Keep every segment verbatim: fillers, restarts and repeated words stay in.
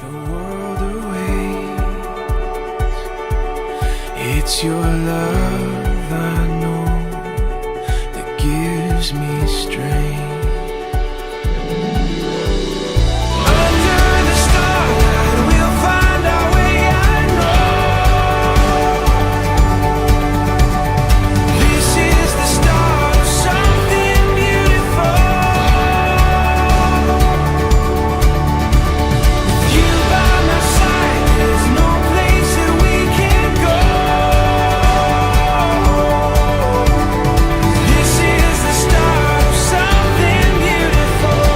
The world away. It's your love I know that gives me strength. Under the starlight, we'll find our way, I know. This is the start of something beautiful. You by my side, there's no place that we can go. This is the start of something beautiful.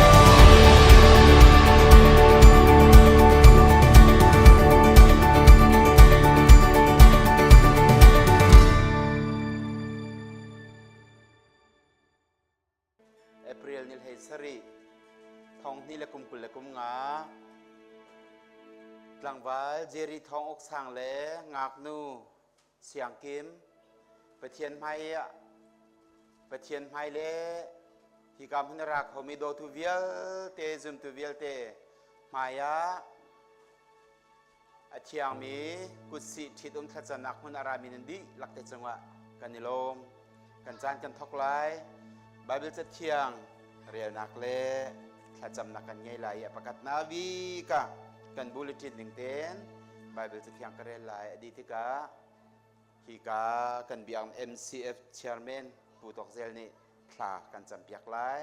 April ni hleisarih, thawng hnih le kum kul le kum nga, tlangval Jerry Thawng Uk Sang le ngaknu Siangkim, Pathian hmai ah, Pathian hmai le hika hmun a ra khomi dawtu vialte, zumtu vialte hmai ah a thiangmi kutsih ṭhit um thlacamnak hmun a rami nan dihlak te cungah kan i lawm. Kan caan kan thawk lai. Baibal Cathiang relnak le thlacamnak kan ngei lai i a pakatna bik ah kan bulletin ning tein Baibal Cathiang ka rel lai. A dih tikah hika kan biakmi M C F Chairman Pu Tawk Zel nih thla kan campiak lai.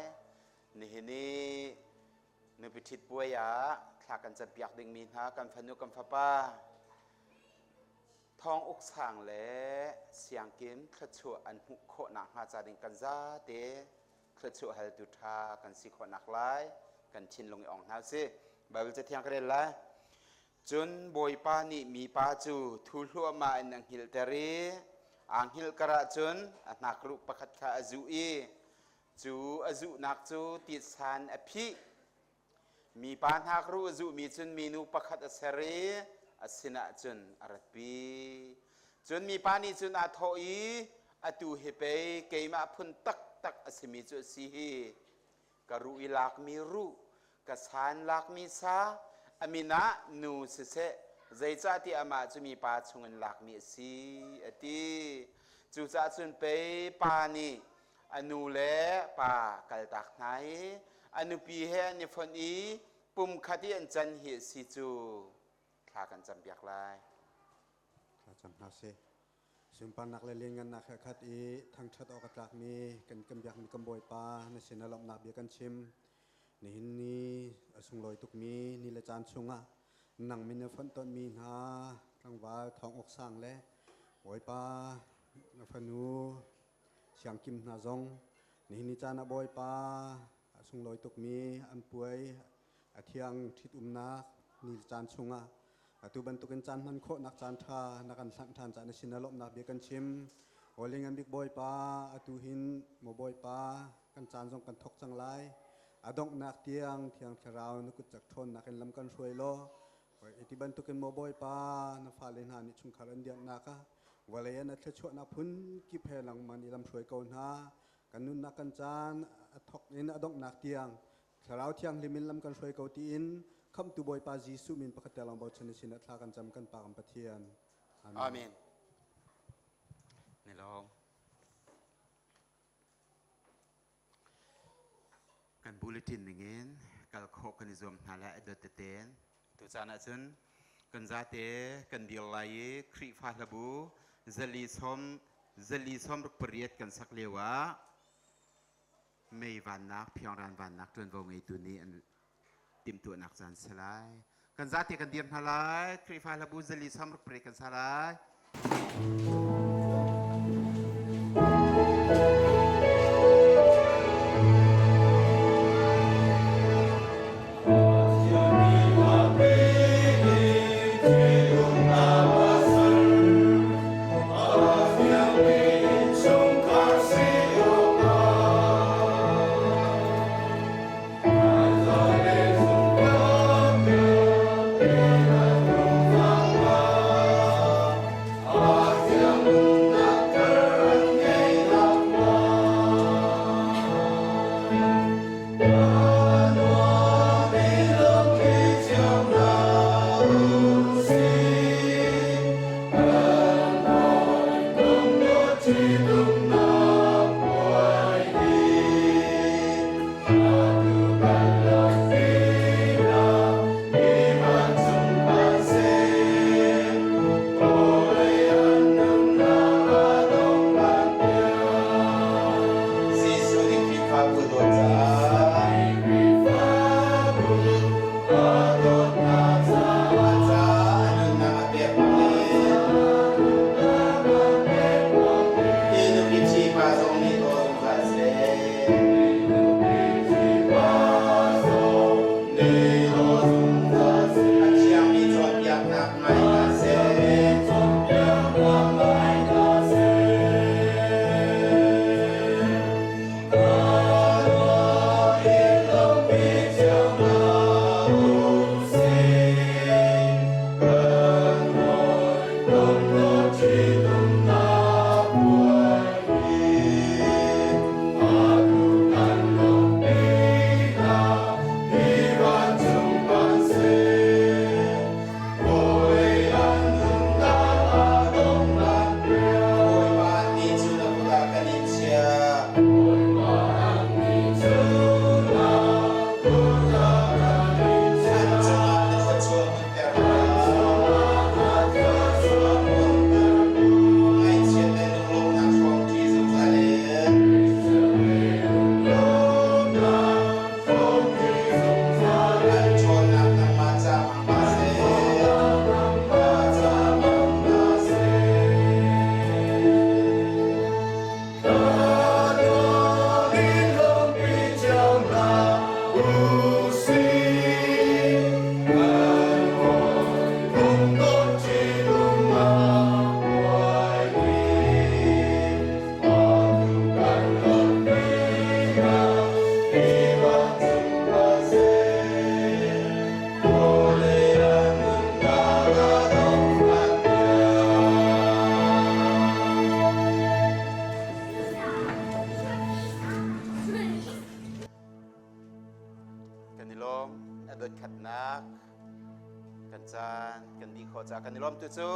Nihin i nupi ṭhit puai ah thla kan campiak dingmi hna kan fanu kan fapa Thawng Uk Sang le Siangkim thluachuah an hmuh khawh nakhnga ca ding kan zate thluachuah haltu ṭha kan si khawh nak lai kan thinlung i awng hna usih. Baibal Cathiang ka rel lai. Cun Bawipa nih mipa cu thuluahmah in a hngilhter i, aa hngilh karah cun a hnakruh pakhat kha a zuh i, cu a zuhnak cu titsan a phih. Mipa hnakruh a zuhmi cun minu pakhat a ser i a sinah cun a ratpi. Cun mipa nih cun aa thawh i, "Atu hi pei keimah phun taktak a simi cu a si hi. Ka ruh i lakmi ruh, ka san lakmi sa, a min ah nu siseh, zeicahtiah amah cu mipa chungin lakmi a si," a ti. Cucaah cun pei pa nih a nu le pa kaltak hna i a nupi he an i fonh i pumkhat i an can hi a si cu. Thla kan campiak lai. Thla cam hna seh. Sunparnak le lianngannak he khat i thangṭhat awk a tlakmi kan, kan biakmi kan Bawipa, na sin a lawmhnak bia kan chim. Nihin ni a sunglawi tukmi ni le caan chungah nang min a fonh tonmi hna tlangval Thawng Uk Sang le Bawipa, na fanu Siangkim hna zong nihin ni caan ah Bawipa, a sunglawi tukmi an puai a thiang ṭhit umnak ni le caan chungah atu bantukin caan hman khawhnak caan ṭha na kan hlan ṭhan caah na sin a lawmhnak bia kan chim. Aw lianngan bik Bawipa, atu hin maw Bawipa, kan caan zong kan thawk cang lai. A donghnak tiang Thiang Thlarau na kutcak ṭhawnnak in lam kan hruai law. Iti bantukin maw Bawipa, na fale hna nih chungkhar an dianhnak ah vawlei an a thluachuahnak phun kip he nangmah nih lam hruai ko hna. Kan nunnak kan caan a thawk in a donghnak tiang Thlarau Thianghlim in lam kan hruai ko tiin Khamhtu Bawipa Jesuh min pakhat te lawng bochan a sin ah thla kan cam kan Pa kan Pathian. Amen. Amen. Ni lawm. Kan bulletin ningin kal khawh kan i zuam hna lai a dot tete. Tu caan ahcun kan zate kan dir lai i Khrihfa hlabu zali sawm, zali sawm ruk pariat kan sak lio ah mei vannak, phiangran vannak ṭuanvo ngeitu nih an timhtuahnak caan si lai. Kan zate kan dir hna lai. Khrihfa hlabu zali sawm ruk pariat kan sa lai. Kan caan kan dih khawh caah kan i lawmtu cu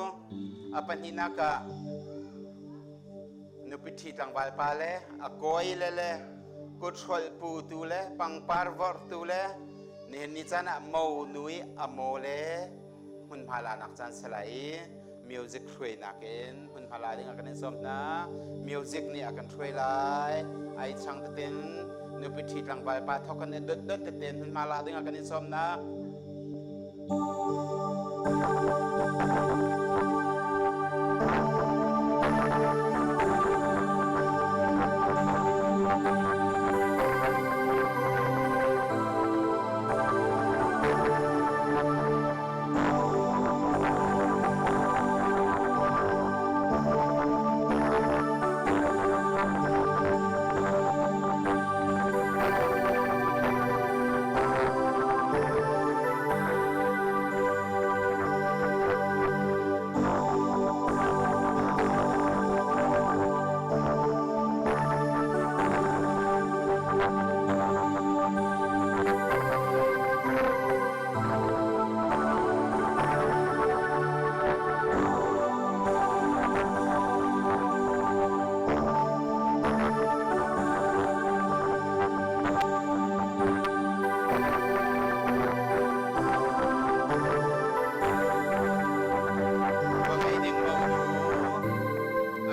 a pahnihnak ah nupi ṭhi tlangvalpa le a kawi le le kuthrolh putu le pangpar vorhtu le nihin ni caan ah mo nu i a maw le hmunhma lanak caan si lai i music hruainak in hmunhma la ding a kan in sawm hna. Music nih a kan hruai lai. Ai chang tetin nupi ṭhi tlangvalpa thawk kan i dot dot tetin hmunhma la ding a kan in sawm hna.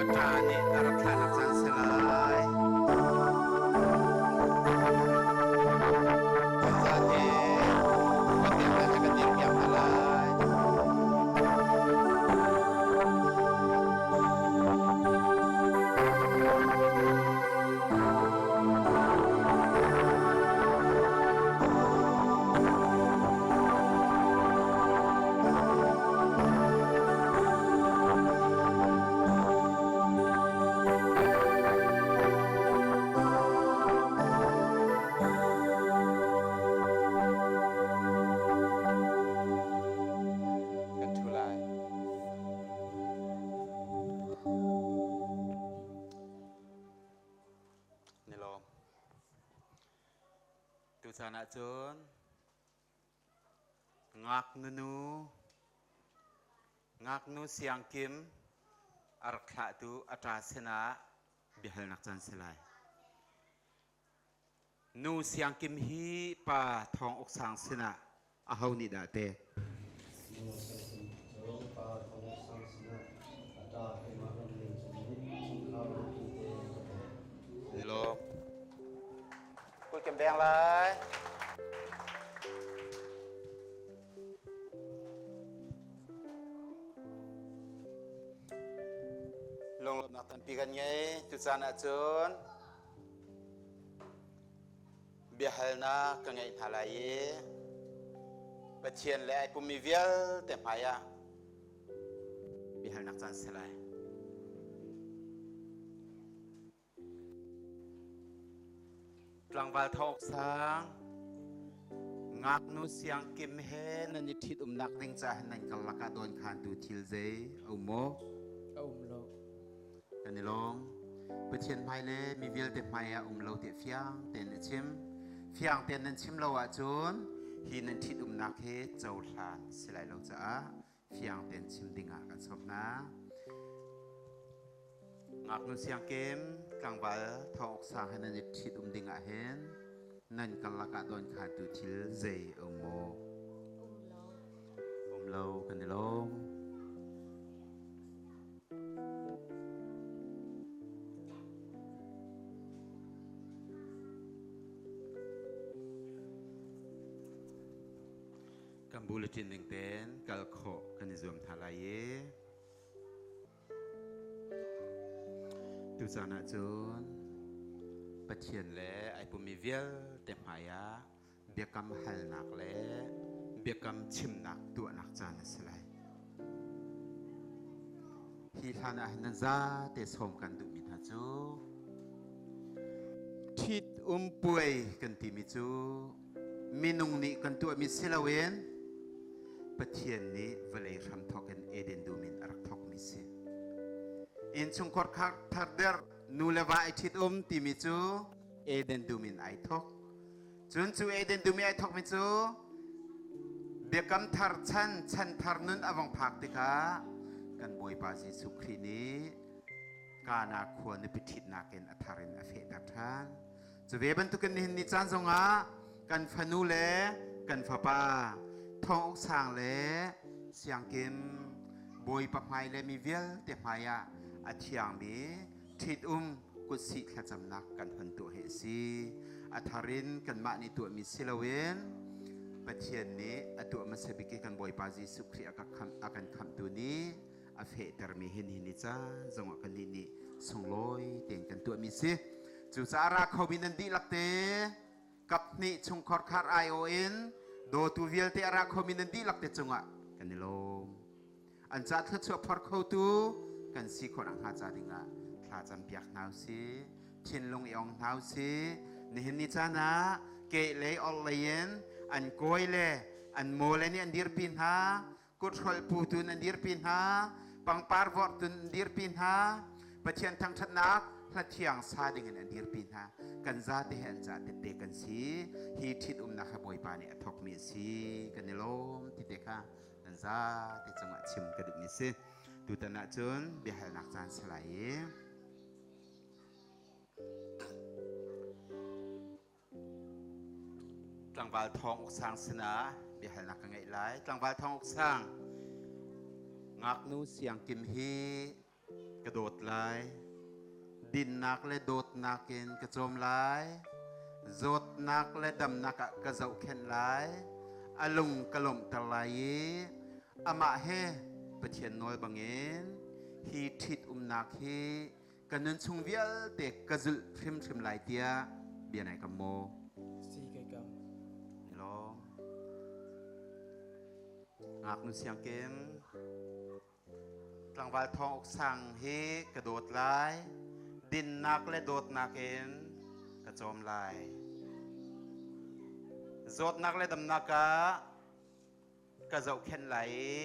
A ṭha nih a rak thlahnak caan si lai. Zate kan dirpiak hna lai. Kan ṭhu lai. Ni lawm. Tu caan ah cun ngaknu nu, ngaknu siangkim a rak thlahtu a ṭa sinah biahalnak caan si lai. Nu siangkim hi pa thawng uk sang sinah aho nih dah te? Nu siangkim cu pa thawng uk sang sinah a ṭa keimah ram len cun chungkhar ram te ka pe. Ni lawm. Kul kem beng lai. Lunglawmhnak tampi kan ngei. Tu caan ah cun biahalnak ka ngeih hna lai i Pathian le aa pummi vialte hmaiah biahalnak caan si lai. Tlangval thawng uk sang, ngaknu siangkim he nan i ṭhitumnak ding caah nan karlak ah dawnkhantu thil zei a um maw? A um lo. Kan i lawm. Pathian hmai le mi vialte hmai ah um lo tiah fiang tein a chim. Fiang tein nan chim lo ahcun hi nan ṭhitumnak hi cohlan si lai lo caah fiang tein chim dingah kan sawm hna. Ngaknu siangkim, tlangval thawng uk sang he nan i ṭhit um dingah hin nan karlak ah dawnkhantu thil zei a um maw? Um lo. Um lo, kan i lawm. Kan bulletin ning tein kal khawh kan i zuam hna lai i tu caan ah cun Pathian le aa pummi vialte hmaiah biakam halnak le biakam chimnak tuahnak caan a si lai. Hi hlan ah hin nan zate sawm kan duhmi hna cu ṭhit um puai kan timi cu minung nih kan tuahmi si loin Pathian nih vawlei hram thawk in Eden dum in a rak thawkmi si. Innchungkhar kha thar der, nu le va aa ṭhit um timi cu Eden dum in aa thawk. Cun cu Eden dum i aa thawkmi cu Biakam thar chan, chan thar nun a vang phak tikah kan Bawipa Jesuh Khrih nih Kana khua nupi ṭhitnak in a thar in a fehter ṭhan. Cu ve bantukin nihin ni caan zongah kan fanu le kan fapa, Thawng Uk Sang le Siangkim, Bawipa hmai le mi vialte hmai ah a thiangmi ṭhit-um kutsih thlacamnak kan hun tuah hi a si. A thar in kanmah nih tuahmi si loin Pathian nih a tuah hmasa bik i kan Bawipa Jesuh Khrih a ka khamh, a kan khamhtu nih a fehtermi hi nihin ni caan zongah kannih nih sunglawi tein kan tuahmi si. Cucaah a ra khomi nan dihlak te, kap hnih chungkhar khar aiawh in dawtu vialte a ra khomi nan dihlak te cungah kan i lawm. An ca thluachuah phor khotu kan si khawhnak hna ca dingah thlacam piak hna u si, thinlung i ong hna u si. Nihin ni caan ah kehlei orhlei in an kawi le an maw le nih an dirpi hna, kuthrolh pu tu in an dirpi hna, pangpar vorh tu in an dirpi hna, Pathian thangṭhatnak hlathiang sa dingin an dirpi hna. Kan zate he an ca tette kan si. Hi ṭhit-umnak he Bawipa nih a thawkmi a si. Kan i lawm tite kha kan zate cungah chim ka duhmi a si. Tutan ahcun biahalnak caan si lai i, Tlangval Thawng Uk Sang sinah biahalnak ka ngeih lai. Tlangval Thawng Uk Sang, ngaknu Siangkim hi ka dawt lai. Dinnak le dawtnak in ka cawm lai. Zawtnak le damnak ah ka zohkhenh lai. A lung ka lawmhter lai i amah he Pathian nawl bangin hi ṭhit-umnak hi ka nun chung vialte ka zulh hrimhrim lai tiah bia nai kam maw? Si kei kam. Ni lawm. Ngaknu Siangkim, Tlangval Thawng Uk Sang hi ka dawt lai. Dinnak le dawtnak in ka cawm lai. Zawtnak le damnak ah ka zohkhenh lai i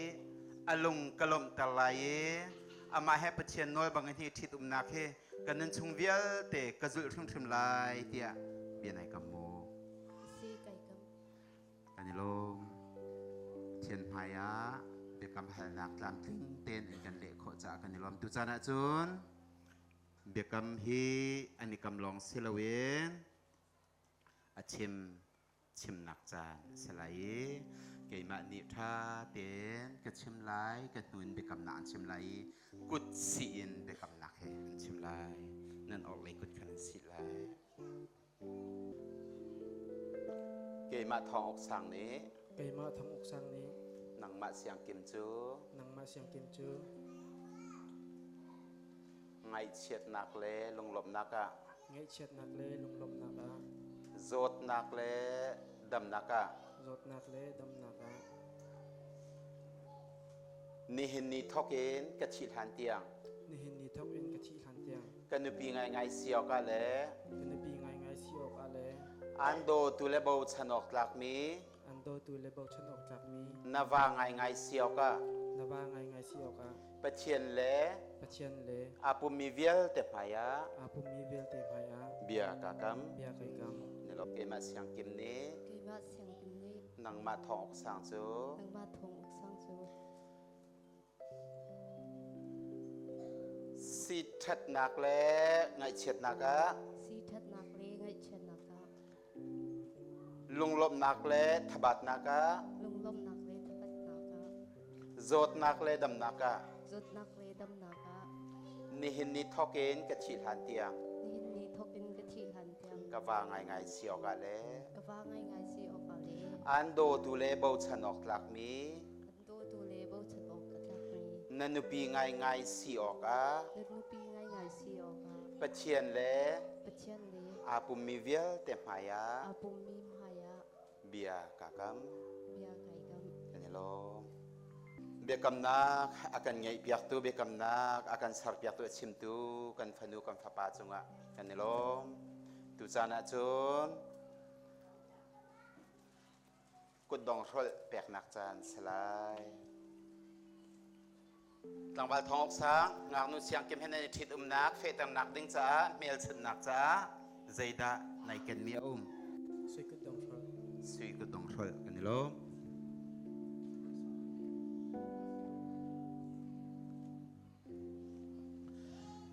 a lung ka lawmhter lai i amah he Pathian nawl bangin hi ṭhit-umnak hi ka nun chung vialte ka zulh hrimhrim lai tiah bia nai kam maw? Si kei kam. Kan i lawm. Pathian hmaiah biakam halnak tlamtling tein an kan leh khawh caah kan i lawm. Tu caan ahcun biakam hi an i kam lawng si loin a chim chimnak caan a si lai i keimah nih ṭha tein ka chim lai, ka hnu in biakamnak an chim lai i kut si in biakamnak he an chim lai. Nan orhlei kut khan an si lai. Keimah Thawng Uk Sang nih, keimah Thawng Uk Sang nih, nangmah Siangkim cu, nangmah Siangkim cu ngaihchiatnak le lunglawmhnak ah, ngaihchiatnak le lunglawmhnak ah, zawtnak le damnak ah, zawtnak le damnak ah, nihin ni thawk in ka thih hlan tiang, nihin ni thawk in ka thih hlan tiang, ka nupi ngaingai si awkah le, ka nupi ngaingai si awkah le, an dawtu le bochan awk tlakmi, an dawtu le bochan awk tlakmi, na va ngaingai si awkah, na va ngaingai si awkah, Pathian le, Pathian le, aa pummi vialte hmaiah, aa pummi vialte hmaiah, bia ka kam, bia ka kam. Ni lawm. Keimah Siangkim nih, keimah Siangkim nih, nangmah Thawng Uk Sang cu, nangmah Thawng Uk Sang cu si ṭhatnak le ngaihchiatnak ah, si ṭhatnak le ngaihchiatnak ah, lunglawmhnak le thabatnak ah, lunglawmhnak le thabatnak ah, zawtnak le damnak ah, zawtnak le damnak ah, nihin ni thawk in ka thih hlan tiang, nihin ni thawk in ka thih hlan tiang, ka va ngaingai si awkah le, ka va ngaingai si awkah le, an dawtu le bochan awk tlakmi, an dawtu le bochan awk ka tlakmi, na nupi ngaingai si awkah, na nupi ngaingai si awkah, Pathian le, Pathian le, aa pummi vialte hmaiah, aa pummi hmaiah, bia ka kam, bia ka kam. Kan i lawm. Biakamnak a kan ngeihpiaktu, biakamnak a kan serpiaktu, a chimtu kan fanu kan fapa cungah kan i lawm. Tu caan ahcun kutdong hrolh peknak caan si lai. Tlangval Thawng Uk Sang, ngaknu Siangkim he nan i ṭhit-umnak fehternak ding caah hmelchunhnak caah zeidah na i kenmi a um? Sui kutdong hrolh. Sui kutdong hrolh kan i lawm.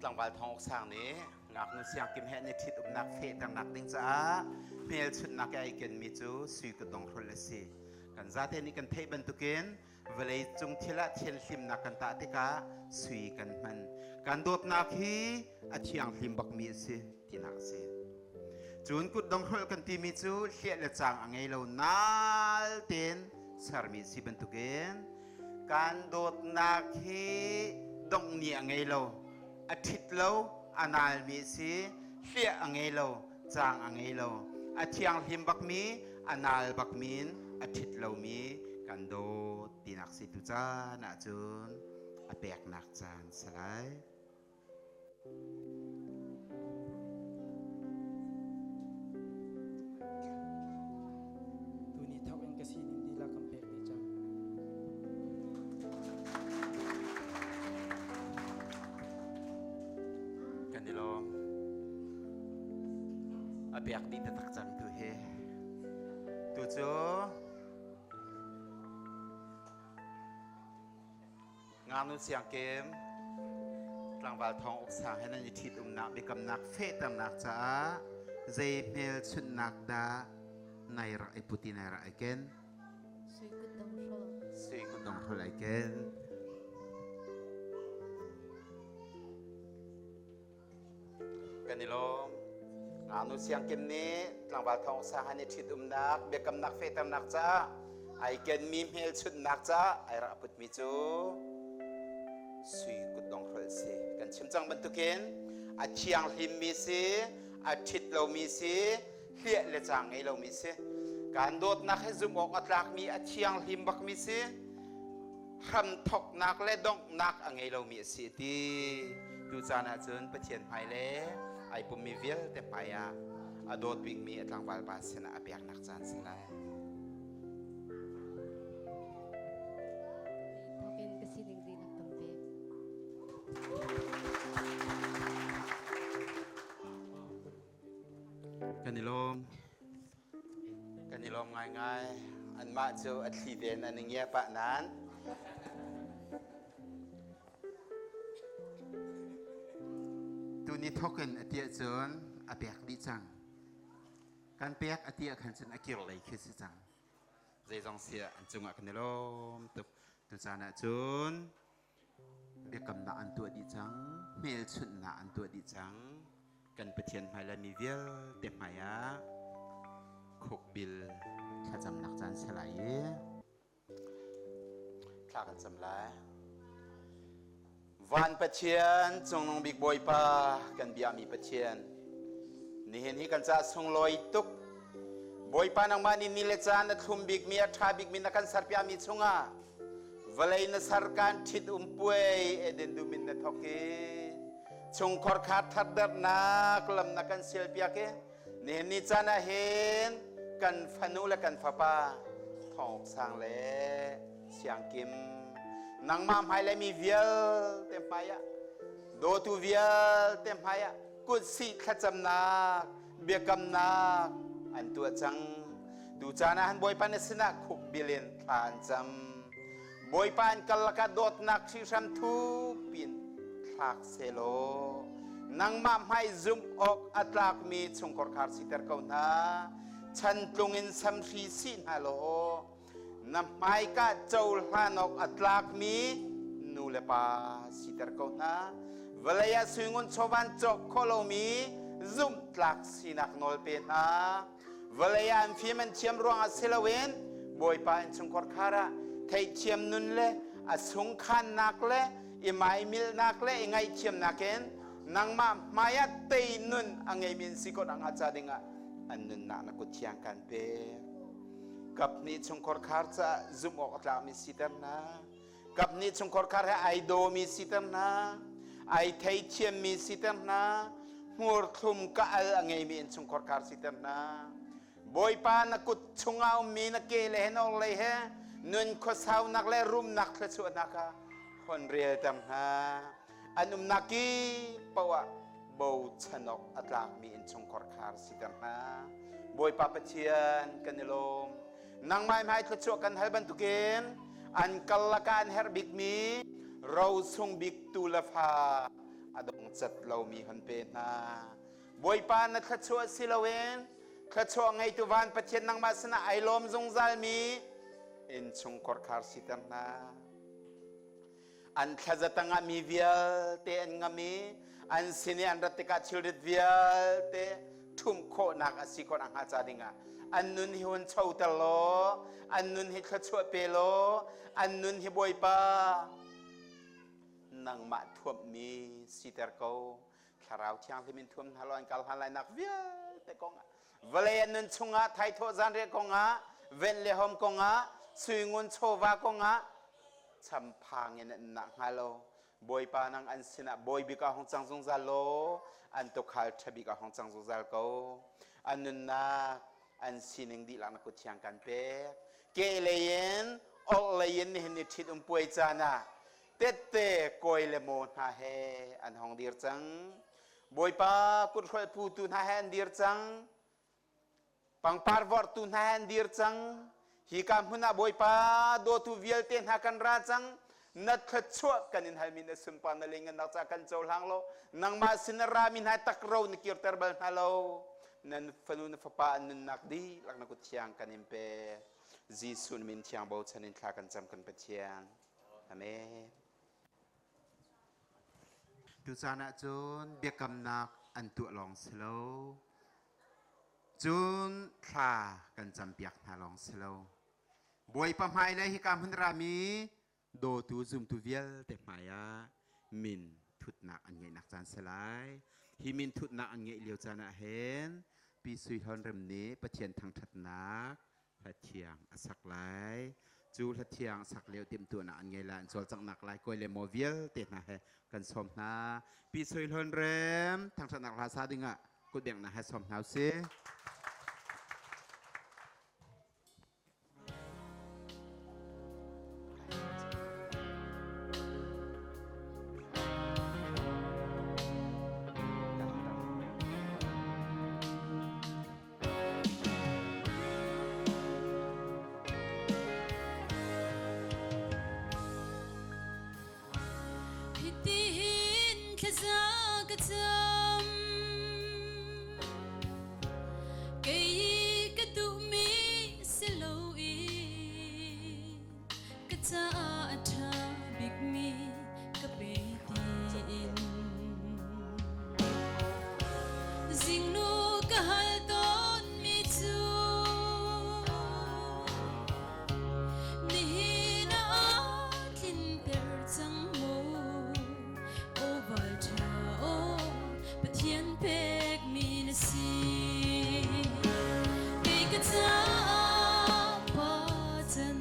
Tlangval Thawng Uk Sang nih ngaknu siangkim he an i ṭhit umnak fehternak ding caah hmelchunhnak i aikenmi cu sui kutdong hrolh a si. Kan zate nih kan theih bantukin vawleicung thil ah thianhlimnak kan tah tikah sui kan hman. Kan dawtnak hi a thianghlim bakmi a si, tinak a si. Cun kutdong hrolh kan timi cu hliah le cang a ngei lo, nal tein sermi a si bantukin kan dawtnak hi dongh ni a ngei lo, a ṭhit lo, a nalmi a si. Hliah a ngei lo, cang a ngei lo, a thianghlim bakmi, a nal bakmi in a ṭhit lomi kan dawt, tinak si. Tu caan ahcun a peknak caan si lai. Tuni thawk in ka sining dih la kan pek dih cang. Kan i lawm. A pek dih taktak cang tu hi. Tu cu ngaknu siangkim Tlangval Thawng Uk Sang he nan i ṭhit umnak biakamnak fehternak caah zei hmelchunhnak dah nai rak i put i nai rak i ken? Sui kutdong hrolh. Sui kutdong hrolh i ken. Kan i lawm. Ngaknu siangkim nih Tlangval Thawng Uk Sang he an i ṭhit umnak biakamnak fehternak caah ai kenmi hmelchunhnak caah ai rak a putmi cu sui kutdong hrolh si. Kan chim cang bantukin a thianghlimmi si, a ṭhit lomi si, hliah le cang ngei lomi si. Kan dawtnak he zumh awk a tlakmi, a thianghlim bakmi si. Hramthoknak le donghnak a ngei lomi a si, a ti. Tu caan ahcun Pathian hmai le ai pummi vialte hmai ah a dawt bikmi a tlangvalpa sinah a peknak caan si lai. Thawk in ka sining dih la kan pek. Kan i lawm. Kan i lawm ngaingai. Anmah cu a thli tein an i ngia pah nain tuni thawk in a ti ahcun a pek dih cang. Kan pek a ti ah khan cun a kir lei khi si cang. Zeizong si ah an cungah kan i lawm tuk. Tu caan ahcun biakamnak an tuah dih cang, hmelchunhnak an tuah dih cang. Kan Pathian hmai le mi vialte hmai ah khukbil thlacamnak caan si lai i thla kan cam lai. Van Pathian, Cungnung Bik Bawipa, kan biami Pathian, nihin hi kan caah sunglawi tuk. Bawipa, nangmah nih ni le caan a thlum bikmi, a ṭha bikmi na kan serpiakmi chungah vawlei na ser kan ṭhit um puai, Eden dum in na thawk i chungkhar khar thardarnak lam na kan sialpiak i nihin ni caan ah hin kan fanu le kan fapa Thawng Uk Sang le Siangkim, nangmah hmai le mi vialte hmai ah, dawtu vialte hmai ah kutsih thlacamnak, biakamnak an tuah cang. Tu caan ah hin Bawipa na sinah khukbil in thla an cam. Bawipa, an karlak ah dawtnak hrihrem thupi in thlak sehlaw, nangmah hmai zumh awk a tlakmi chungkhar khar siter ko hna, chantlung in samhri si hna law, na hmaika cohlan awk a tlakmi nu le pa siter ko hna. Vawlei ah sui ngun chawvan cawk khawh lomi zumhtlak sinak nawl pe hna. Vawlei ah an fim an thiam ruangah si loin Bawipa, in chungkhar khar ah theihthiam nun le a sungkhannak le i maimilhnak le i ngaihthiamnak in nangmah hmai ah tei nun a ngeimi an si ko nakhnga ca dingah an nunnak na kut thiang kan pek. Kap hnih chungkhar khar caah zumh awk a tlakmi siter hna. Kap hnih chungkhar khar he ai dawmi siter hna, ai theithiammi siter hna, hmurthlum ka al a ngeimi in chungkhar khar siter hna. Bawipa, na kut chungah ummi na ke le he, na orhlei he nun khuasaunak le rumnak thluachuahnak ah hon relter hna. An umnak i paoh ah bochan awk a tlakmi in chungkhar khar siter hna. Bawipa Pathian, kan i lawm. Nangmah hmai thluachuah kan hal bantukin an karlak ah an herh bikmi rosung biktu le fa, a dong cat lomi hon pe hna. Bawipa, na thluachuah si loin thluachuah ngeitu van Pathian nangmah sinah aa lawm zungzalmi innchung kawhkhar siter hna. An thlaza tangah mi vialte an ngam i, an sin i an rat tikah thilrit vialte ṭhumh khawhnak a si khawhnak hnga ca dingah an nun hi hun choter law, an nun hi thluachuah pe law, an nun hi Bawipa, nangmah thuamhmi siter ko. Thlarau Thianghlim in thuam hna law, an kal hlan lainak vialte kongah, vawlei an nun chungah thaithawh zanriah kongah, venh le hawm kongah, sui ngun chawva kongah, champha ngen an nak hnga lo. Bawipa, nang an sinah bawi bik ah hong cang zungzal law, an tuukhal ṭha bik ah hong cang zungzal ko. An nunnak, an sining dihlak na kut thiang kan pek. Keh lei in, olh lei in nihin ni ṭhit um puai caan ah tette kawi le maw hna he an hong dir cang. Bawipa, kut hrual putu hna he an dir cang. Pangpar vorhtu hna he an dir cang. Hika hmun ah Bawipa, dawtu vialte hna kan ra cang. Na thluachuah kan in halmi na sunparnak le ngannak caah kan cohlang law, nangmah sin na rami hna tak ro na kirter bal hna lo. Na fanu na fapa an nunnak dihlak na kut thiang kan in pe. Jesuh na min thiang bochan in thla kan cam kan Pathian. Amen. Tu caan ah cun biakamnak an tuah lawng si lo. Cun thla kan campiak hna lawng si lo. Bawipa hmai le hika hmun rami dawtu zumtu vialte hmaiah min thutnak an ngeihnak caan si lai. Hi min thutnak an ngeih lio caan ah hin Pi Sui Hlawn Rem nih Pathian thangṭhatnak hlathiang a sak lai. Cu hlathiang a sak lio timhtuahnak an ngei lai, an cawlcanghnak lai. Kawi le maw vialte hna he kan sawm hna. Pi Sui Hlawn Rem thangṭhatnak hla sa dingah kutbengnak he sawm hna usih. Hitihin thlaza ka cam, kei ka duhmi si loin ka caah a ṭha bikmi ka pe tiin, zingnu ka hal tawnmi cu nihin ah a tlinter cang maw? O Valṭha aw, Pathian pekmi na si. Kei ka caah pa can,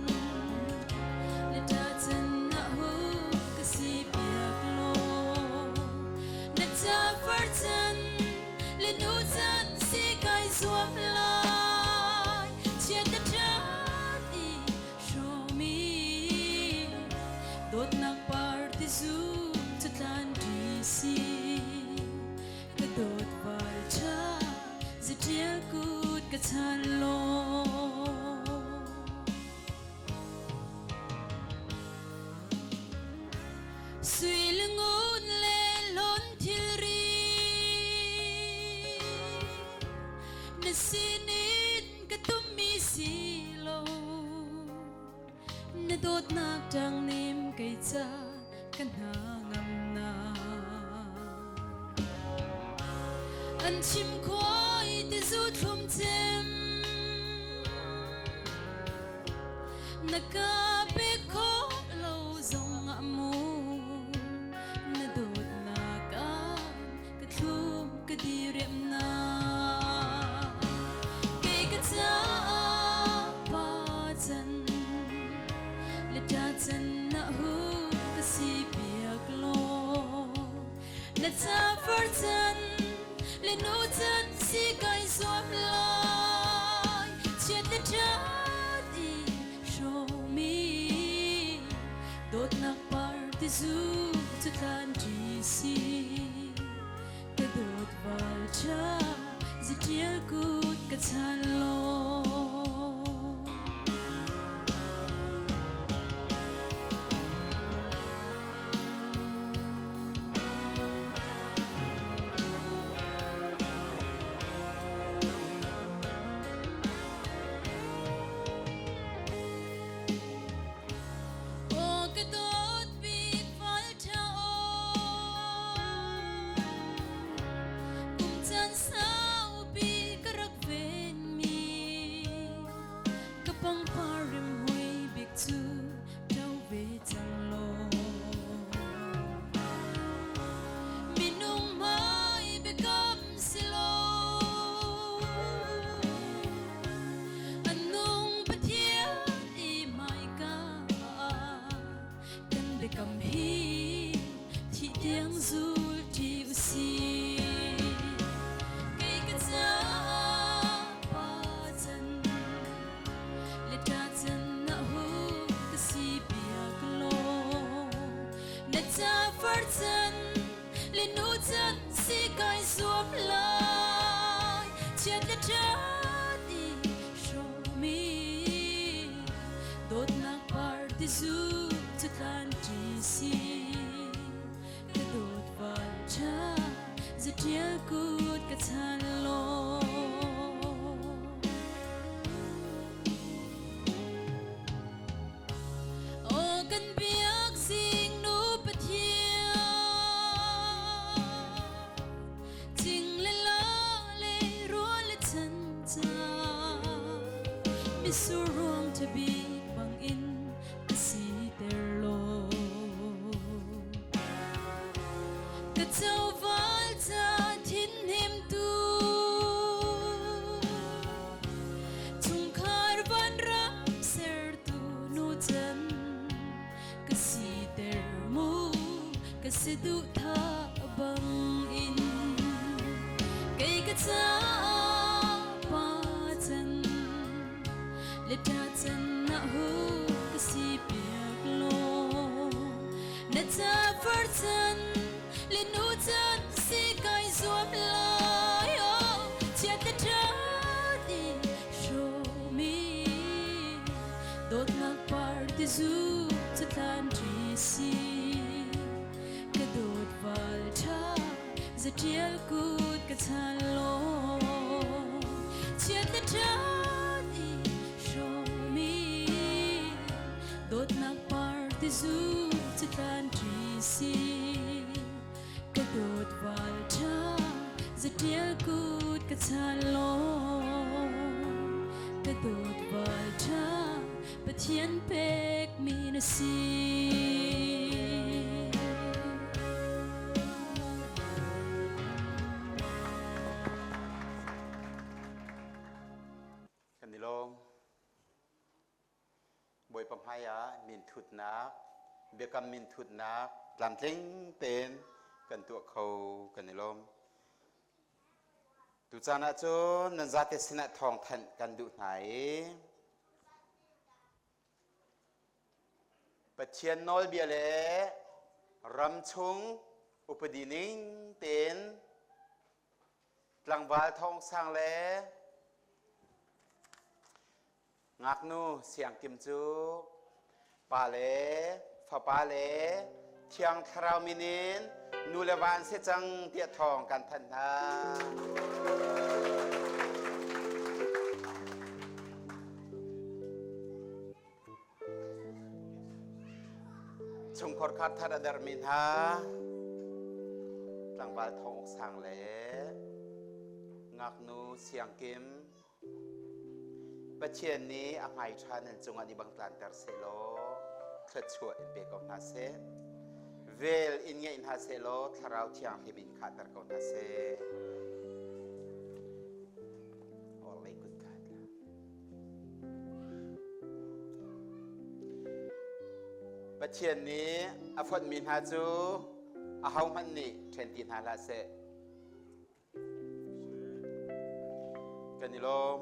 le ṭa can ah hu ka si piak law, na ca far can le nu can si kai zuam lai. Chiat na ṭhat i hrawmi dawtnak par ti zu catlan ṭi si. Ka dawt Valṭha, zatial kut ka chan law. Sui le ngun le hlawn thilri na sinin ka tummi si lo. Na dawtnak ṭangnim kei ca ka hna ngamnak. An chim khuai te zu thlum cem na ka pek khawh lo zong ah mu. Na dawtnak ah ka thlum ka diriamhnak. Kei ka caah pa can le ṭa can ah hu ka si piak law, na ca far can le nu can si kai zuam lai. Chiat le ṭhat i hrawmi dawtnak par ti zu catlan ṭi si. Ka dawt Valṭha, zatial kut ka chan law. Dawt bik val ṭha aw, kum caan saupi ka rak venmi, ka pangpar rimhmui bik cu ṭo ve cang law. Minung hmai biakam si lo, a nung Pathian i hmaika ah kan biakam hi thih tiang zul ṭi u si. Kei ka caah pa can le ṭa can ah hu ka si piak law, na ca far can le nu can si kai zuam lai. Chiat le ṭhat i hrawmi dawtnak par ti zu cu tlan ṭi si. Ka dawt val ṭha zaṭial kut ka chan law. Aw kan biak zing nu Pathian, cing le la le rual le chan ca, mitsur ruang ṭha bik bangin ka siter law. Ka coval ca thinhimtu, chungkhar vanram sertu nu can ka siter mu ka si duh thah bangin, kei ka caah pa can le ṭa can ah hu ka si piak law, na ca far can le nu can si kai zuam lai. Aw chiat le ṭhat i hrawmi dawtnak par ti zu cu tlan ṭi si. Ka dawt val ṭha zaṭial kut ka chan law. Chiat le ṭhat i hrawmi dawtnak par ti zu cu tlan ṭi si. Ka dawt val ṭha zaṭial kut ka chan law. Ka dawt val ṭha Pathian pekmi na si. Kan i lawm. Bawipa hmaiah minthutnak, biakam minthutnak tlamtling tein kan tuah kho kan i lawm. Tucaan ah cun nan zate sinah thawngthanh kan duh hna i Pathian nawlbia le ramchung upadi ning tein tlangval thawngsang le ngaknu siangkim cu Pa le Fapa le Thiang Thlarau min in nu le va an si cang tiah thawng kan thanh hna. Chungkhar khat thar a dermi hna, tlangval thawngsang le ngaknu siangkim, Pathian nih a hmaiṭha nan cungah nih bang tlanter sehlaw, thluachuah in pe ko hna seh. Vel in ngeih hna sehlaw, Thlarau Thianghlim in khahter ko hna seh. Awlei kut ka hlat. Pathian nih a fonhmi hna cu ahohmanh nih ṭhen ti hna hlah seh. Kan i lawm.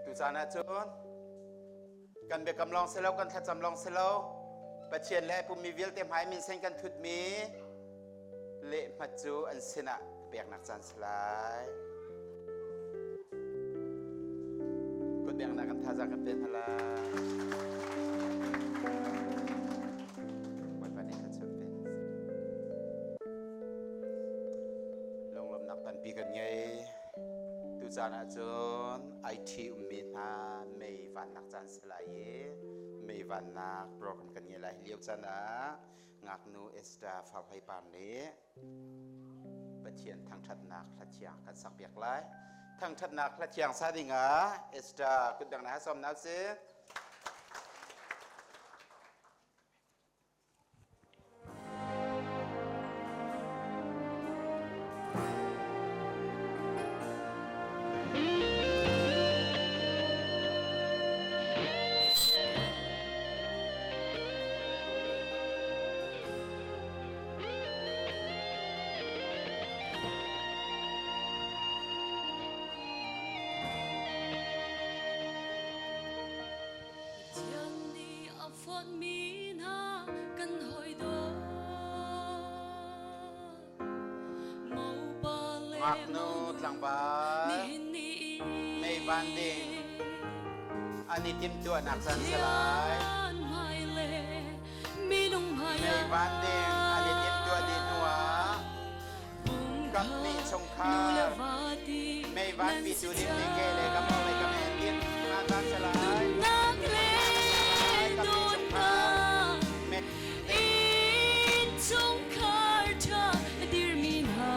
Tucaan ahcun kan biakam lawng si lo, kan thlacam lawng si lo, Pathian le a pummi vialte hmai min sen kan thutmi lehhmat cu an sinah peknak caan si lai. Kut biaknak kan thazaang kan pe hna lai. Bawipa nih thluachuah pe hna seh. Lunglawmhnak tampi kan ngei. Tuca Cun I T ummi hna meivannak caan si lai i, meivannak program kan ngei lai. Hi lio caan ah ngaknu Esther Fauhei Par nih Pathian thangṭhatnak hlathiang kan sakpiak lai. Thangṭhatnak hlathiang sa dingah Esther kutbengnak he sawmnak si. Pathian nih a fonhmi hna kan hoih dawh. Mopa le ngaknu tlangval nihin ni i meivan ding an i timhtuahnak caan si lai. Pathian hmai le minung hmai meivan ding an i timhtuah dih hnuah Kapni chungkhar, meivan pitu ding ni ke le ka mawng le ka men din hna ta si lai. Nunnak le dawtnak, inn chungkhar ṭha a dirmi hna.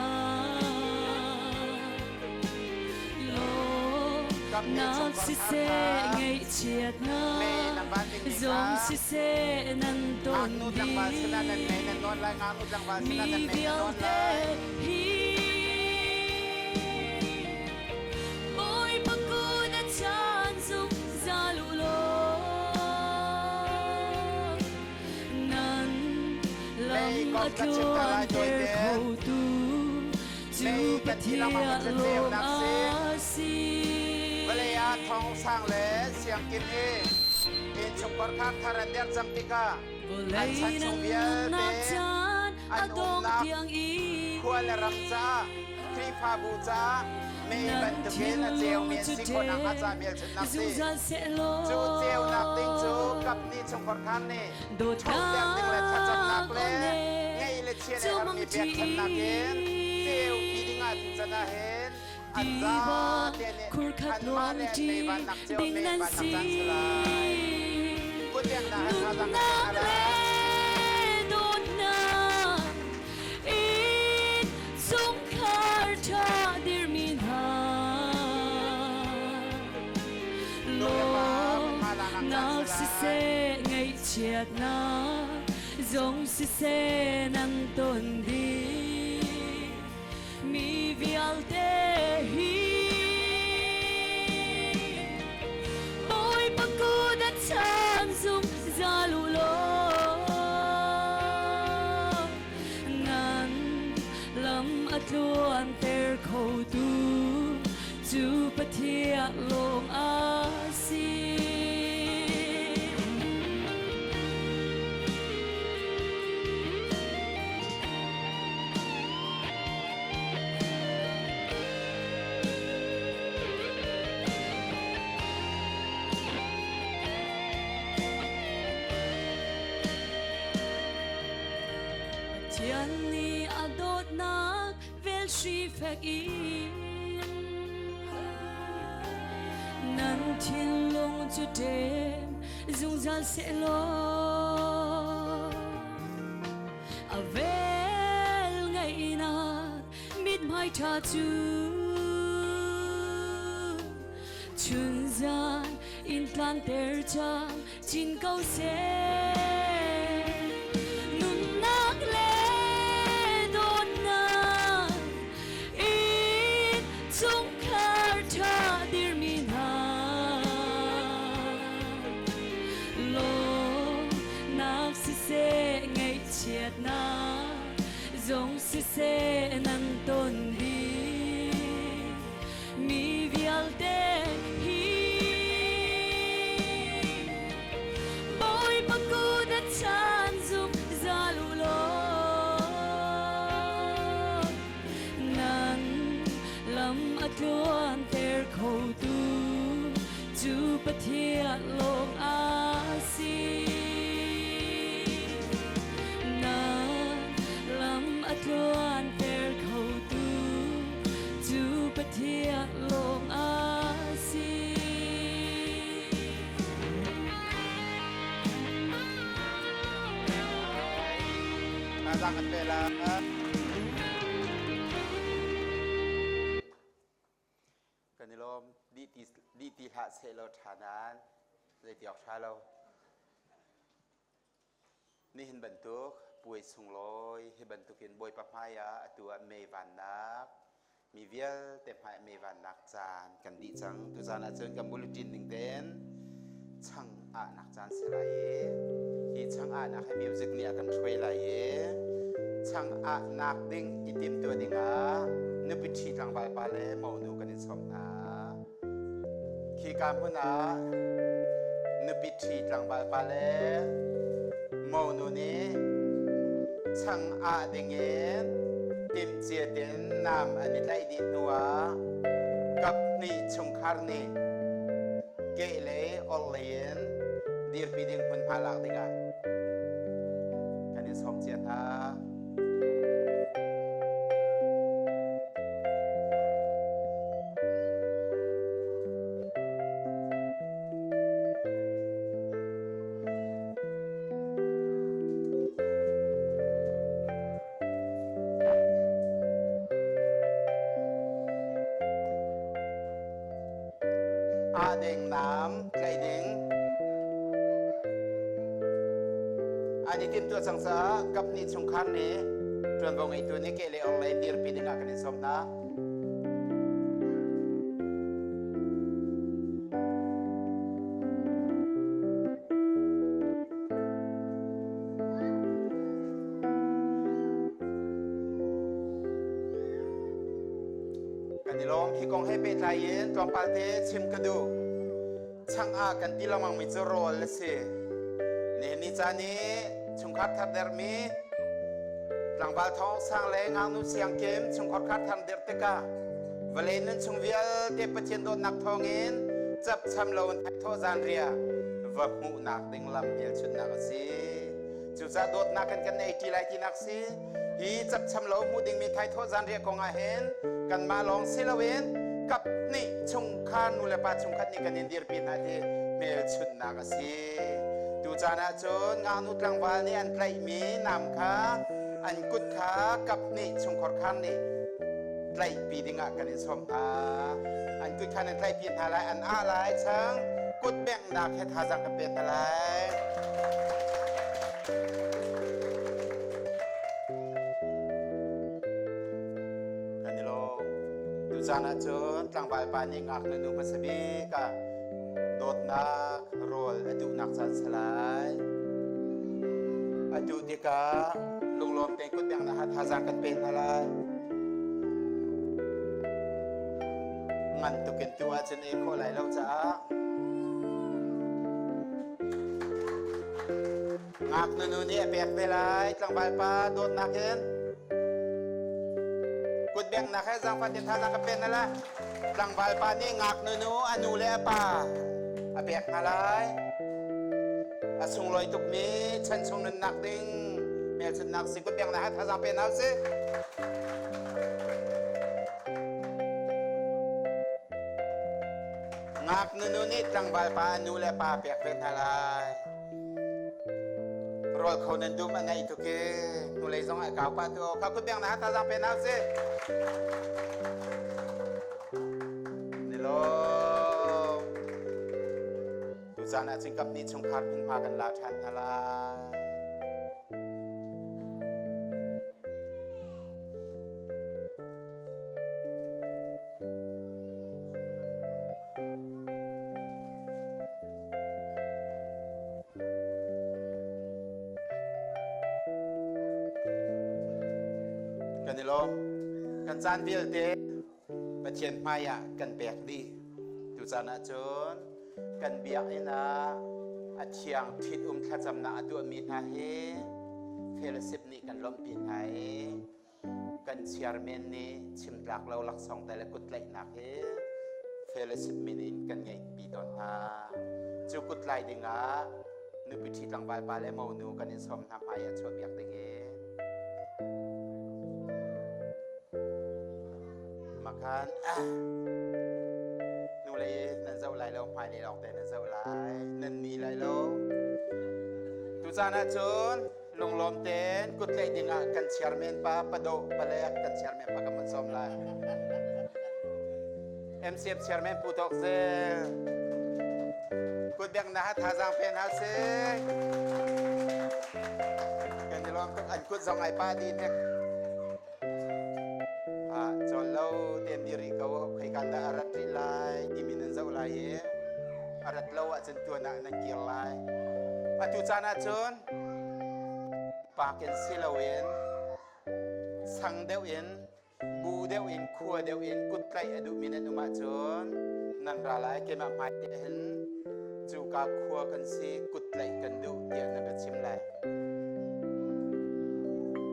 Lawmhnak siseh, ngaihchiatnak zong siseh nan ton dih. Mi vialte hi Bawipa kut a caan zungzal uh law, nan lam a tluanter khotu cu Pathian lawng a si. Vawlei ah thong sang le sianginn hi innchungkhar khar thar an dirh cang tikah an chan chung vialte an umnak khua le ram caah Khrihfabu caah mei bantukin a ceumi an si khawhnak hnga caah hmelchunhnak si. Cu ceunak ding cu kapni chungkhar khar nih dawtnak ding le thlacamnak le ngeih le chia le harmi piak ṭhannak in ceu ti dingah thisen ah hin an zate nih khurkhat an mah le an meivannak cio ding nan meivannak si. Caan si lai. Nunnak le dawtnak in chungkhar ṭha dirmi hna. Lawmhnak siseh, ngaihchiatnak zong siseh nan ton dih. Mi vialte hi Bawipa kut a caan zungzal uh law, nan lam a tluanter khotu cu Pathian lawng a si. Pathian nih a dawtnak vel hri fek in nan thinlung cu ṭem zungzal sehlaw, a vel ngaihnak mithmai ṭha cu chunzan in tlanter cang cin ko seh. Nunnak le dawtnak in chungkhar ṭha dirmi hna. Lawmhnak siseh, ngaihchiatnak zong siseh nan ton dih. Mi vialte hi Bawipa kut a caan zungzal uh law, nan lam a tluanter khotu cu Pathian lawng a si. Nan lam a tluanter khotu cu Pathian lawng a Zang kan pe la. Kan i lawm, dih ti, dih ti hlah seh lo ṭha nan, zei ti awk ṭha lo. Nihin bantuk, puai sunglawi, hi bantukin Bawipa hmaiah, atu ah meivannak, mi vialte hmaiah meivannak caan kan dih cang. Tu caan ahcun kan bulletin ning tein chang ahnak caan si lai i, hi chang ahnak hi music nih a kan hruai lai i, chang ahnak ding i timtuah dingah nupi ṭhi tlangvalpa le monu kan in sawm hna. Khika hmun ah nupi ṭhi tlangvalpa le monu nih chang ah dingin timhcia tein nam an i tlaih dih hnuah kap hnih chungkhar nih kehlei orhlei in dirpi ding hmunhma lak dingah kan in sawm cia hna. Ah ding nam tlaih ding. An i timhtuah cang caah kap hnih chungkhar nih ṭuanvo ngeitu nih kehlei orhlei dirpi dingah kan in sawm hna. Kan i lawm, hi kong he pehtlai in tlawmpal te chim ka duh. Chang ah kan ti lengmangmi cu rawl a si. Nihin ni caan i chungkhar thardermi tlangval thawng sang le ngaknu siangkim chungkhar kha tharder tikah vawlei nun chung vialte Pathian dawtnak thawngin capcham lo in thaithawh zanriah va hmuhnak ding lam hmelchunhnak a si. Cucaah dawtnak in kan ei ṭi lai tinak si. Hi capcham lo hmuh dingmi thaithawh zanriah kong ah hin kanmah lawng si loin kap hnih chungkhar nu le pa chungkhat nih kan in dirpi hna ti hmelchunhnak a si. Tu caan ahcun ngaknu tlangval nih an tlaihmi nam kha an kut kha kap hnih chungkhar kha nih tlaihpi dingah kan in sawm hna. An kut kha nan tlaihpi hna lai, an ah lai cang, kut bengnak he thazaang kan pe hna lai. Kan i lawm. Tu caan ahcun tlangvalpa nih ngaknu nu hmasa bik ah dawtnak rawl a duhnak caan si lai. A duh tikah lunglawm tein kut bengnak ah thazaang kan pe hna lai. Ngan tukin tu ahcun ei khawh lai lo caah ngaknu nu nih a pek ve lai, tlangvalpa dawtnak in. Kut bengnak he zaangfah tein thazaang kan pe hna lai. Tlangvalpa nih ngaknu nu a nu le a pa a pek hna lai. A sunglawi tukmi chan chung nunnak ding hmelchunhnak si, kut bengnak he thazaang pe hna usih. Ngaknu nu nih tlangvalpa a nu le pa a pek ve hna lai. Rawl kho nan dum a ngeih tuk i, hnulei zong ah a kau pah tu, kha kut bengnak ah thazaang pe hna usih. Ni lawm. Tu caan ah cun kap hnih chungkhar hmunhma kan la ṭhan hna lai. Kan i lawm, kan caan vialte Pathian hmaiah kan pek dih. Tu caan ahcun kan biakinn ah a thiang ṭhit um thlacamnak a tuahmi hna hi fellowship nih kan lawmhpi hna i, kan chairman nih chimtlak lo laksawng te le kuttlaihnak hi fellowship min in kan ngeihpi tawn hna. Cu kuttlai dingah nupi ṭhi tlangvalpa le monu kan in sawm hna hmaiah chuahpiak ding i, makhan, ah, hnulei nan zoh lai lo, hmailei lawngte nan zoh lai, nan ni lai lo. Tu caan ahcun Lunglawm ten kut tlaih dingah kan chairman pa Pado Palek, kan chairman pa ka mun sawm lai. M C F chairman Pu Tawk Zel. Kut biakna ha thazang pen ha se. Kan i lawm tuk an kut zong ai pa di nek. Ah, cawl lo tem di rih ko, khoi kan dah a rat rih lai, i min an zoh lai i a rat lo ah cun tuan ah nan kir lai. A tu caan ah cun pa ken si loin, sang deuh in, bu deuh in, khua deuh in, kut tlaih a duhmi nan um ahcun nan ra lai, keimah hmai te hin cuka khua kan si, kut tlaih kan duh tiah nan ra chim lai.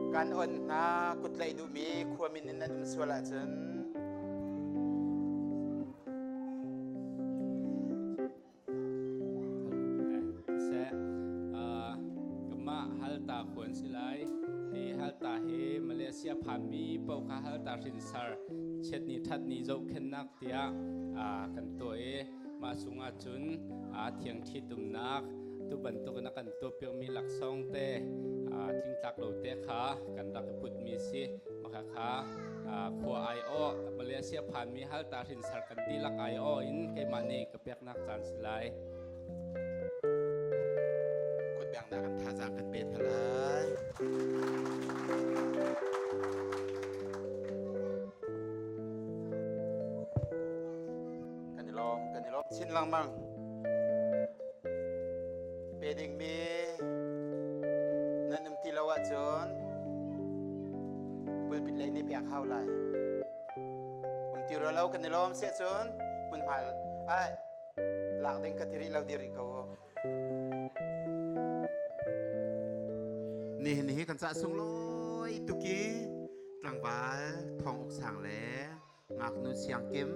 Kan on hna, kut tlaih duhmi khua min in nan um sual ahcun. Seh, aa, kanmah Halta khuan si lai. Hi Halta hi Malaysia phanmi paoh kha Halta hrinsar chiat ni ṭhat ni zohkhenhnak tiah, aa, kan tuah i, mah sungah cun, aa, thiang ṭhit umnak, tu bantukin a kan tuahpiakmi laksawng te, aa, tlingtlak lo te kha kan rak i putmi si. Mah kha kha, aa, khua aiawh, Malaysia phanmi Halta hrinsar kan dihlak aiawh in keimah nih ka peknak caan si lai. Kut biaknak kan thazang kan pe hna lai. Kan i lawm, kan i lawm chin lengmang. Pe dingmi nan um ti lo ahcun pulpit lei nih piak hau lai. Um ti rua lo kan i lawm si ahcun hmunhma ai lak ding ka ti rih lo dih rih ko. Nihin hi kan cah sunglawi tuk i tlangval Thawng Uk Sang le ngaknu Siangkim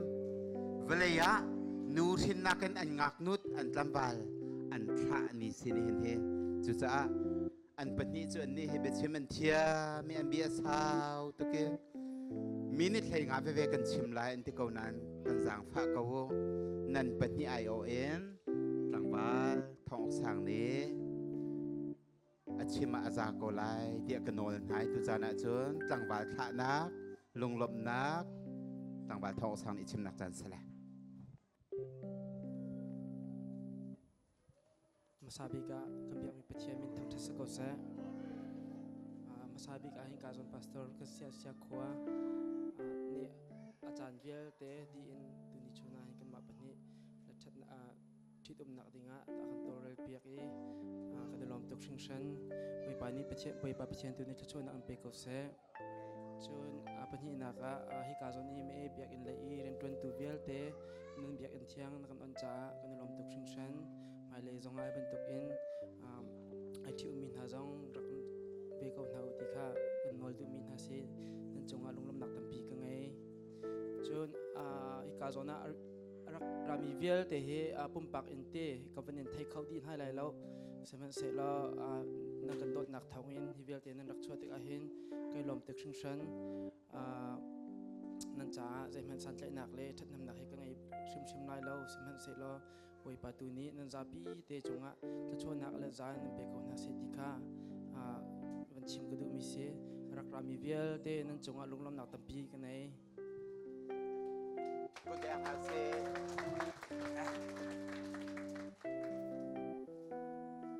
vawlei ah nu hrinnak in an ngaknut an tlamval an thlah ni si nihin hi. Cucaah an pahnih cu annih hi biachim an thiam i an bia a sau tuk i minit hleinga veve kan chim lai an ti ko nain kan zaangfah ko u. Nan pahnih aiawh in tlangval Thawng Uk Sang nih a chim ah a za ko lai tiah ka nawl hna i tu caan ah cun tlangval thlahnak, lunglawmhnak, tlangval Thawng Uk Sang nih chimnak caan si lai. Hmasa bik ah kan biakmi Pathian min thangṭhat si ko seh. Aa, hmasa bik ah hin ka zawn pastor kan siasia khua, aa, nih a caan vialte dih in tuni chun ah hin kanmah pahnih na ṭhat, aa, ṭhit umnak dingah dah kan tawlrel piak i, aa, kan i lawm tuk hringhran. Bawipa nih Pathian, Bawipa Pathian tu nih thluachuahnak an pe ko seh. Cun, aa, pahnihnak ah, aa, hika zawn i mei biakinn lei i rianṭuantu vialte nan biakinn thiang na kan on caah kan i lawm tuk hringhran. Hmailei zongah bantukin, aa, aa ṭhi ummi hna zong rak ve ko hna u ti kha kan nawl duhmi hna si. Nan cungah lunglawmhnak tampi ka ngei. Cun, aa, hika zawn ah a rak rami vialte hi, aa, pumpak in te ka van in thei kho dih hna lai lo. Sihmanhsehlaw, aa, nan kan dawtnak thawngin hi vialte nan rak chuah tikah hin kan i lawm tuk hringhran. Aa, nan caah zeihmanh santlaihnak le ṭhathnemnak hi ka ngei hrimhrim lai lo. Sihmanhsehlaw, Bawipa tu nih nan zapi te cungah thluachuahnak le zan nan pe ko hna seh ti kha, aa, van chim ka duhmi si. A rak rami vialte nan cungah lunglawmhnak tampi ka ngei. Kut biak hna seh.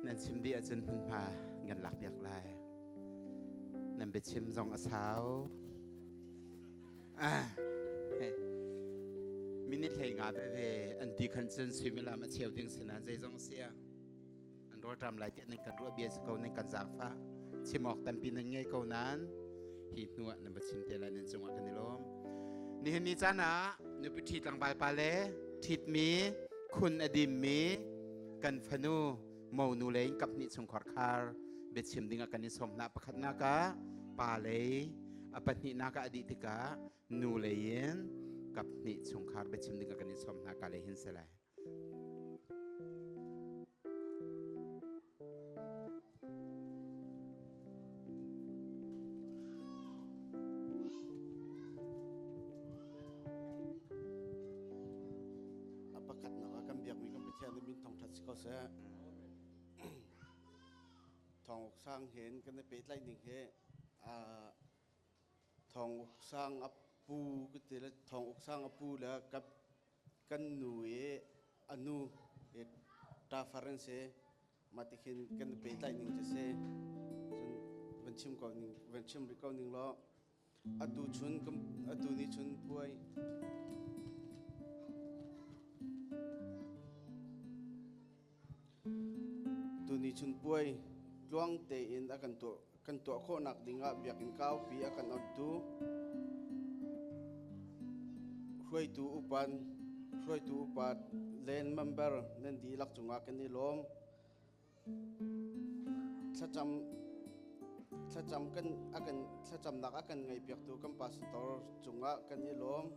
Nan chim dih ahcun hmunhma ngan lak piak lai. Nan biachim zong a sau. Ah, he. Minit hleinga veve an ti khan cun suimilam a cheu ding si nain zeizong a si ah. An rawlṭam lai tiah nan kan ruah bia si ko, nan kan zaangfah. Chim awk tampi nan ngei ko nain hi hnu ah nan va chim te lai, nan cungah kan i lawm. Nihin ni caan ah nupi ṭhi tlangval pa le ṭhitmi, khun a dimmi kan fanu Monu lei in kaphnih chungkhar khar biachim dingah kan i sawm hna. Pakhatnak ah pa lei, a pahnihnak ah a dih tikah nu lei in kaphnih chungkhar biachim dingah kan i sawm hna. Ka lei hin si lai. A pakhatnak ah kan biakmi kan Pathian nih min thangṭhat si ko seh. Thawng Uk Sang hin kan i pehtlaih ning hi, aa, Thawng Uk Sang a pu, ka ti le, Thawng Uk Sang a pu le ka, kan nu i a nu i ta Farense, mah tikhin kan i pehtlaih ning ci se. Cun van chim ko ning, van chim rih ko ning law. Atu chun kam, atu ni chun puai. Tuni chun puai tluang tein a kan tuah, kan tuah khawhnak dingah biakinn kaupi a kan ontu hruaitu upa, hruaitu upa len member nan dihlak cungah kan i lawm. Thlacam, thlacam kan, a kan, thlacamnak a kan ngaihpiaktu kan pastor cungah kan i lawm.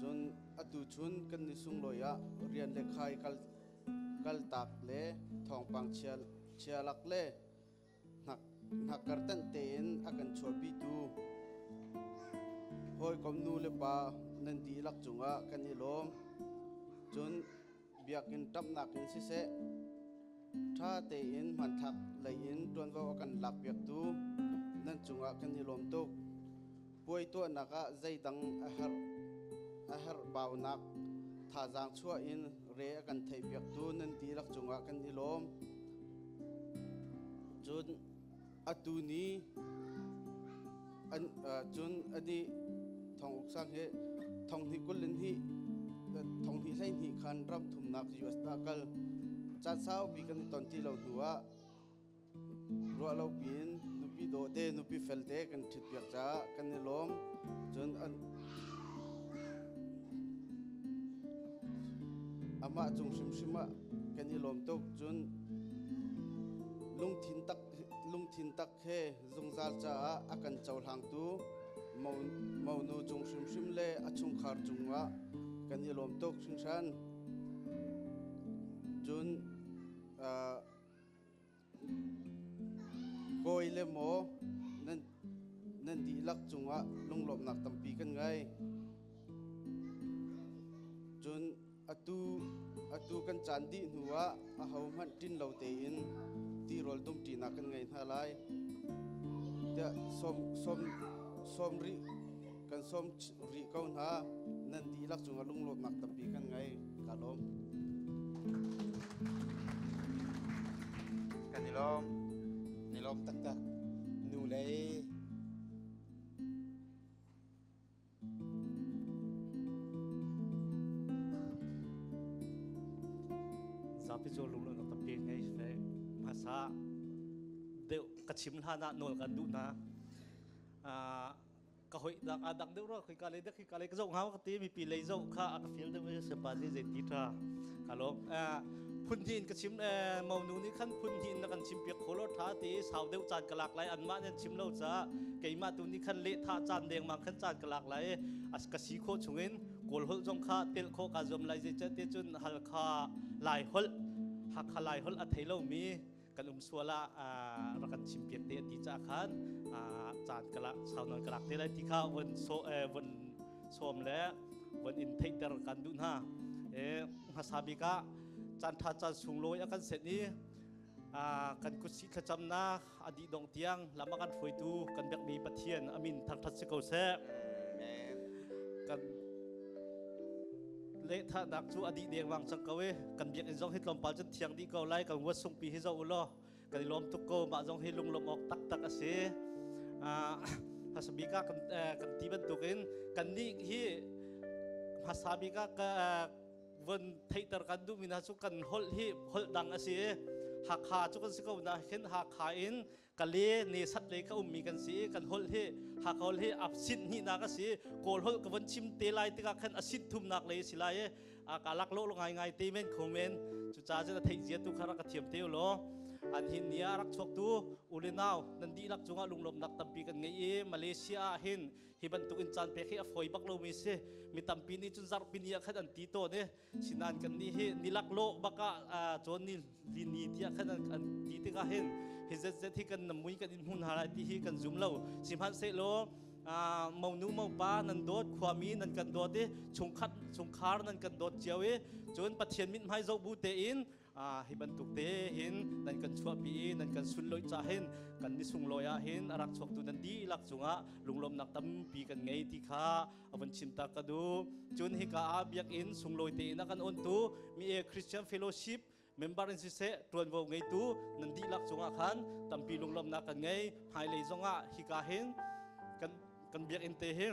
Cun atu chun kan ni sunglawi ah rian le khai kal, kaltak le thawngpang chia, chialak le hnak, hnak kartanh tein a kan chuahpitu hawikom nu le pa nan dihlak cungah kan i lawm. Cun biakinn ṭamhnak in siseh, ṭha tein hmanthlak lei in ṭuanvo a kan lakpiaktu nan cungah kan i lawm tuk. Puai tuahnak ah zeidang a herh, a herh baunak thazaang chuah in re a kan theihpiaktu nan dihlak cungah kan i lawm. Cun atu ni an, aa, cun a nih Thawng Uk Sang hi thonghnih kul le hnih, aa, thonghnih hleihnih khan ram thumnak U S ah kal. Caan saupi kan i ton ti lo hnuah ruah lopi in nupi dawhte, nupi felte kan ṭhitpiak caah kan i lawm. Cun an, amah cung hrimhrim ah kan i lawm tuk. Cun lungthin tak, lungthin tak he zungzal caah a kan cohlangtu mo, monu cung hrimhrim le a chungkhar cungah kan i lawm tuk hringhran. Cun, aa, kawi le maw nan, nan dihlak cungah lunglawmhnak tampi kan ngei. Cun atu, atu kan caan dih hnuah ahohmanh ṭin lo tein tirawl dum ṭinak kan ngei hna lai. Tiah sawm, sawm, sawm rih, kan sawm rih ko hna. Nan dihlak cungah lunglawmhnak tampi kan ngei. Ka lawm. Kan i lawm. Ni lawm taktak. Nu lei. Zapi cu lunglawmhnak tampi ngei le hmasa deuh ka chim hlan ah nawl kan duh hna. Aa, ka hoih dang aa dang deuh rua, khuika lei dek, khuika lei ka zoh hnga ka ti, mipi lei zoh kha a ka fial deuh i sepa nih zei ti ṭha. Ka lawm. Aa, phun hnih in ka chim, aa, monu nih khan phun hnih in na kan chim piak kho law ṭha ti, sau deuh caan ka lak lai, anmah nih an chim lo caah keimah tu nih khan leh thah caan dengmang khan caan ka lak lai. A ka si khawh chungin Kawl holh zong kha telh khawh kaa zuam lai, zeicah ti cun Hakha Lai holh, Hakha Lai holh a thei lomi kan um sual ah, aa, rak kan chimpiak te an ti caah khan, aa, caan ka lak, saunawn ka lak te lai ti kha von so, eh, von sawm le von in theihter kan duh hna. Eh, hmasa bik ah caan ṭha caan sunglawi a kan set i, aa, kan kutsih thlacamnak a dihdongh tiang lam a kan hruaitu kan biakmi Pathian a min thangṭhat si ko seh. Amen. Kan lehthahnak cu a dih dengmang cang ko i, kan biakinn zong hi tlawmpal cun thiang dih ko lai, kan ward sungpi hi zoh u law, kan i lawm tuk ko, mah zong hi lunglawmh awk taktak a si. Aa, hmasa bik ah kan, eh, kan ti bantukin kannih hi hmasa bik ah ka, eh, von theihter kan duhmi hna cu kan holh hi holh dang a si i, Hakha cu kan si ko nain Hakha in Kale, Nesat lei kha ummi kan si i, kan holh hi, Hakha holh hi a sint hnihnak a si. Kawl holh ka von chim te lai tikah khan a sint thumnak lei a si lai i, aa, kaa lak lawh ngaingai te men kho men. Cucaah cun a theih zia tu kha rak ka thiam te u law. An hin ni ah a rak chuaktu u le nau nan dihlak cungah lunglawmhnak tampi kan ngei i, Malaysia ah hin hi bantukin caan pek hi a fawi bak lomi si. Mi tampi nih cun zarhpi ni ah khan an ti tawn i, sinain kannih hi nilak lawh bak ah, aa, cawn ni li ni tiah khan an, an ti tikah hin hi zetzet hi kan na mui kan in hmu hna lai ti hi kan zum lo. Sihmanhsehlaw, aa, monu mopa nan dawt, khuami nan kan dawt i, chungkhat, chungkhar nan kan dawt cio i, cun Pathian mithmai zoh bu tein, Aa, hi bantuk te hin nan kan chuahpih i nan kan sunloih ca hin kan ni sunglawi ah hin a rak chuaktu nan dihlak cungah lunglawmhnak tampi kan ngei ti kha a vun chim ta ka duh. Cun hika ah biakinn sunglawi tein a kan ontu mi e Christian Fellowship member in siseh, ṭuanvo ngeitu nan dihlak cungah khan tampi lunglawmhnak kan ngei. Hmailei zongah hika hin kan, kan biakinn te hi,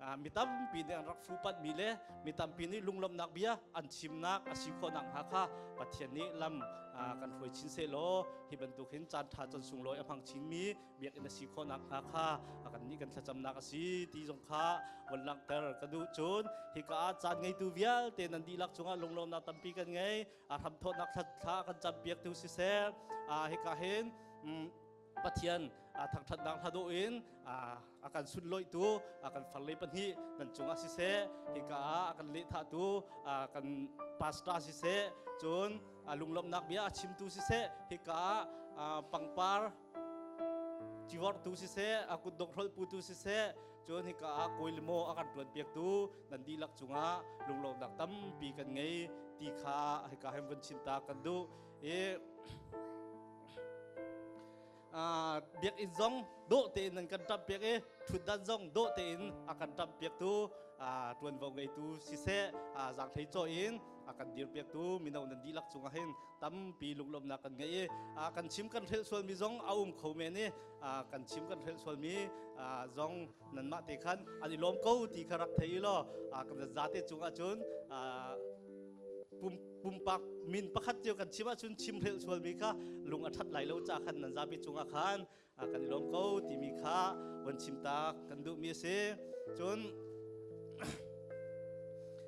aa, mi tampi nih an rak fuhpatmi le mi tampi nih lunglawmhnak bia an chimnak a si khawhnak hnga kha Pathian nih lam, aa, kan hruai chin sehlaw, hi bantuk hin caan ṭha caan sunglawi a hmang chinmi biakinn a si khawhnak hnga kha, aa, kannih kan thlacamnak a si ti zong kha vun langhter ka duh. Cun hika ah caan ngeitu vialte nan dihlak cungah lunglawmhnak tampi kan ngei. Aa, hramthawhnak thla, thla kan campiaktu siseh, aa, hika hin, um, Pathian, aa, thangṭhatnak hla dawh in, aa, a kan sunloihtu, aa, kan farlei pahnih nan cungah siseh, hika ah a kan lehthahtu, aa, kan pastor siseh, cun, aa, lunglawmhnak bia a chimtu siseh, hika ah, aa, pangpar civorhtu siseh, a kutdok hrolhputu siseh, cun hika ah kawi le maw a kan ṭuanpiaktu nan dihlak cungah lunglawmhnak tampi kan ngei ti kha hika hin vun chim ta kan duh. I, aa, biakinn zong dawh tein nan kan ṭampiak i ṭhutdan zong dawh tein a kan ṭampiaktu, aa, ṭuanvo ngeitu siseh, aa, zaanghlei cawi in a kan dirpiaktu mino nan dihlak cungah hin tampi lunglawmhnak kan ngei i, aa, kan chim kan hrelh sualmi zong a um kho men i, aa, kan chim kan hrelh sualmi, aa, zong nanmah te khan an i lawm ko ti kha rak thei i law, aa, kan zate cungah cun, aa, pum, pumpak min pakhat cio kan chim ahcun chim hrelh sualmi kha lung a ṭhat lai lo caah khan nan zapi cungah khan, aa, kan i lawm ko timi kha vun chim ta kan duhmi a si. Cun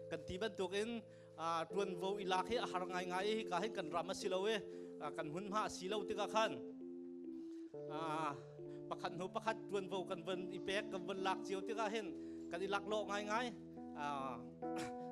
kan ti bantukin, aa, ṭuanvo i lak hi a har ngaingai i hika hin kan ram a si lo i, aa, kan hmunhma a si lo tikah khan, aa, pakhat hnu pakhat ṭuanvo kan vun i pek, kan vun lak cio tikah hin kan i laklawh ngaingai. Aa,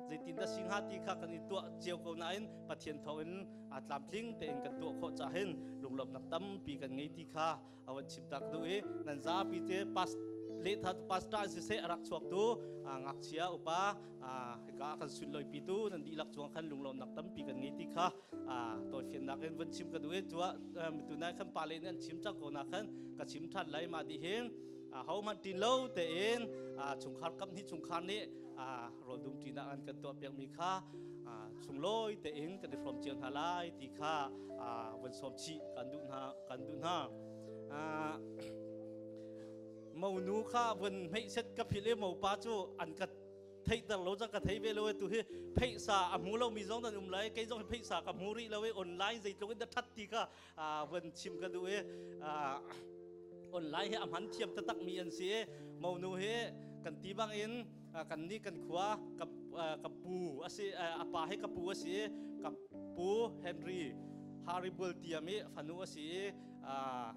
zeitindah si hnga ti kha kan i tuah cio ko nain Pathian thawngin, aa, tlamtling tein kan tuah khawh caah hin lunglawmhnak tampi kan ngei ti kha a vun chim ta ka duh i, nan zapi te pas-, lehthatu pastor in siseh a rak chuaktu, aa, ngakchia upa, aa, hika a kan sunloipitu nan dihlak cungah khan lunglawmhnak tampi kan ngei ti kha, aa, tawifiannak in vun chim ka duh i, cu ah, aa, mi tunai khan pale nih an chim cang ko nak khan ka chim ṭhan lai mah dih hin, aa, hohmanh ṭin lo tein, aa, chungkhar kap hnih chungkhar nih, aa, rawl dum ṭinak an kan tuahpiakmi kha, aa, sunglawi tein kan i hrawm cio hna lai ti kha, aa, vun sawm chih kan duh hna, kan duh hna. Aa, monu kha vun hmeihset ka philh i mopa cu an ka theihter lo cang, ka thei ve lo i tu hi pheisa a hmu lomi zong nan um lai, kei zong hi pheisa ka hmu rih lo i online zeitluk in dah ṭhat ti kha, aa, vun chim ka duh i, aa, online hi a hman thiam taktakmi an si i, monu hi kan ti bangin, aa, kannih kan khua ka, aa, ka pu a si, aa, a pa hi ka pu a si i, ka pu Henry Harry Bual tiam i fanu a si i, aa,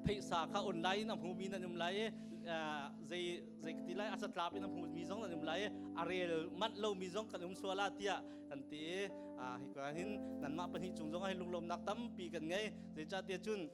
pheisa kha online in a hmumi nan um lai i, aa, zei, zei ka ti lai, a catlap in a hmumi zong nan um lai i, a rel manh lomi zong kan um sual ah tiah kan ti i, aa, hi kha hin nanmah pahnih cung zong ah hin lunglawmhnak tampi kan ngei. Zeicahtiah cun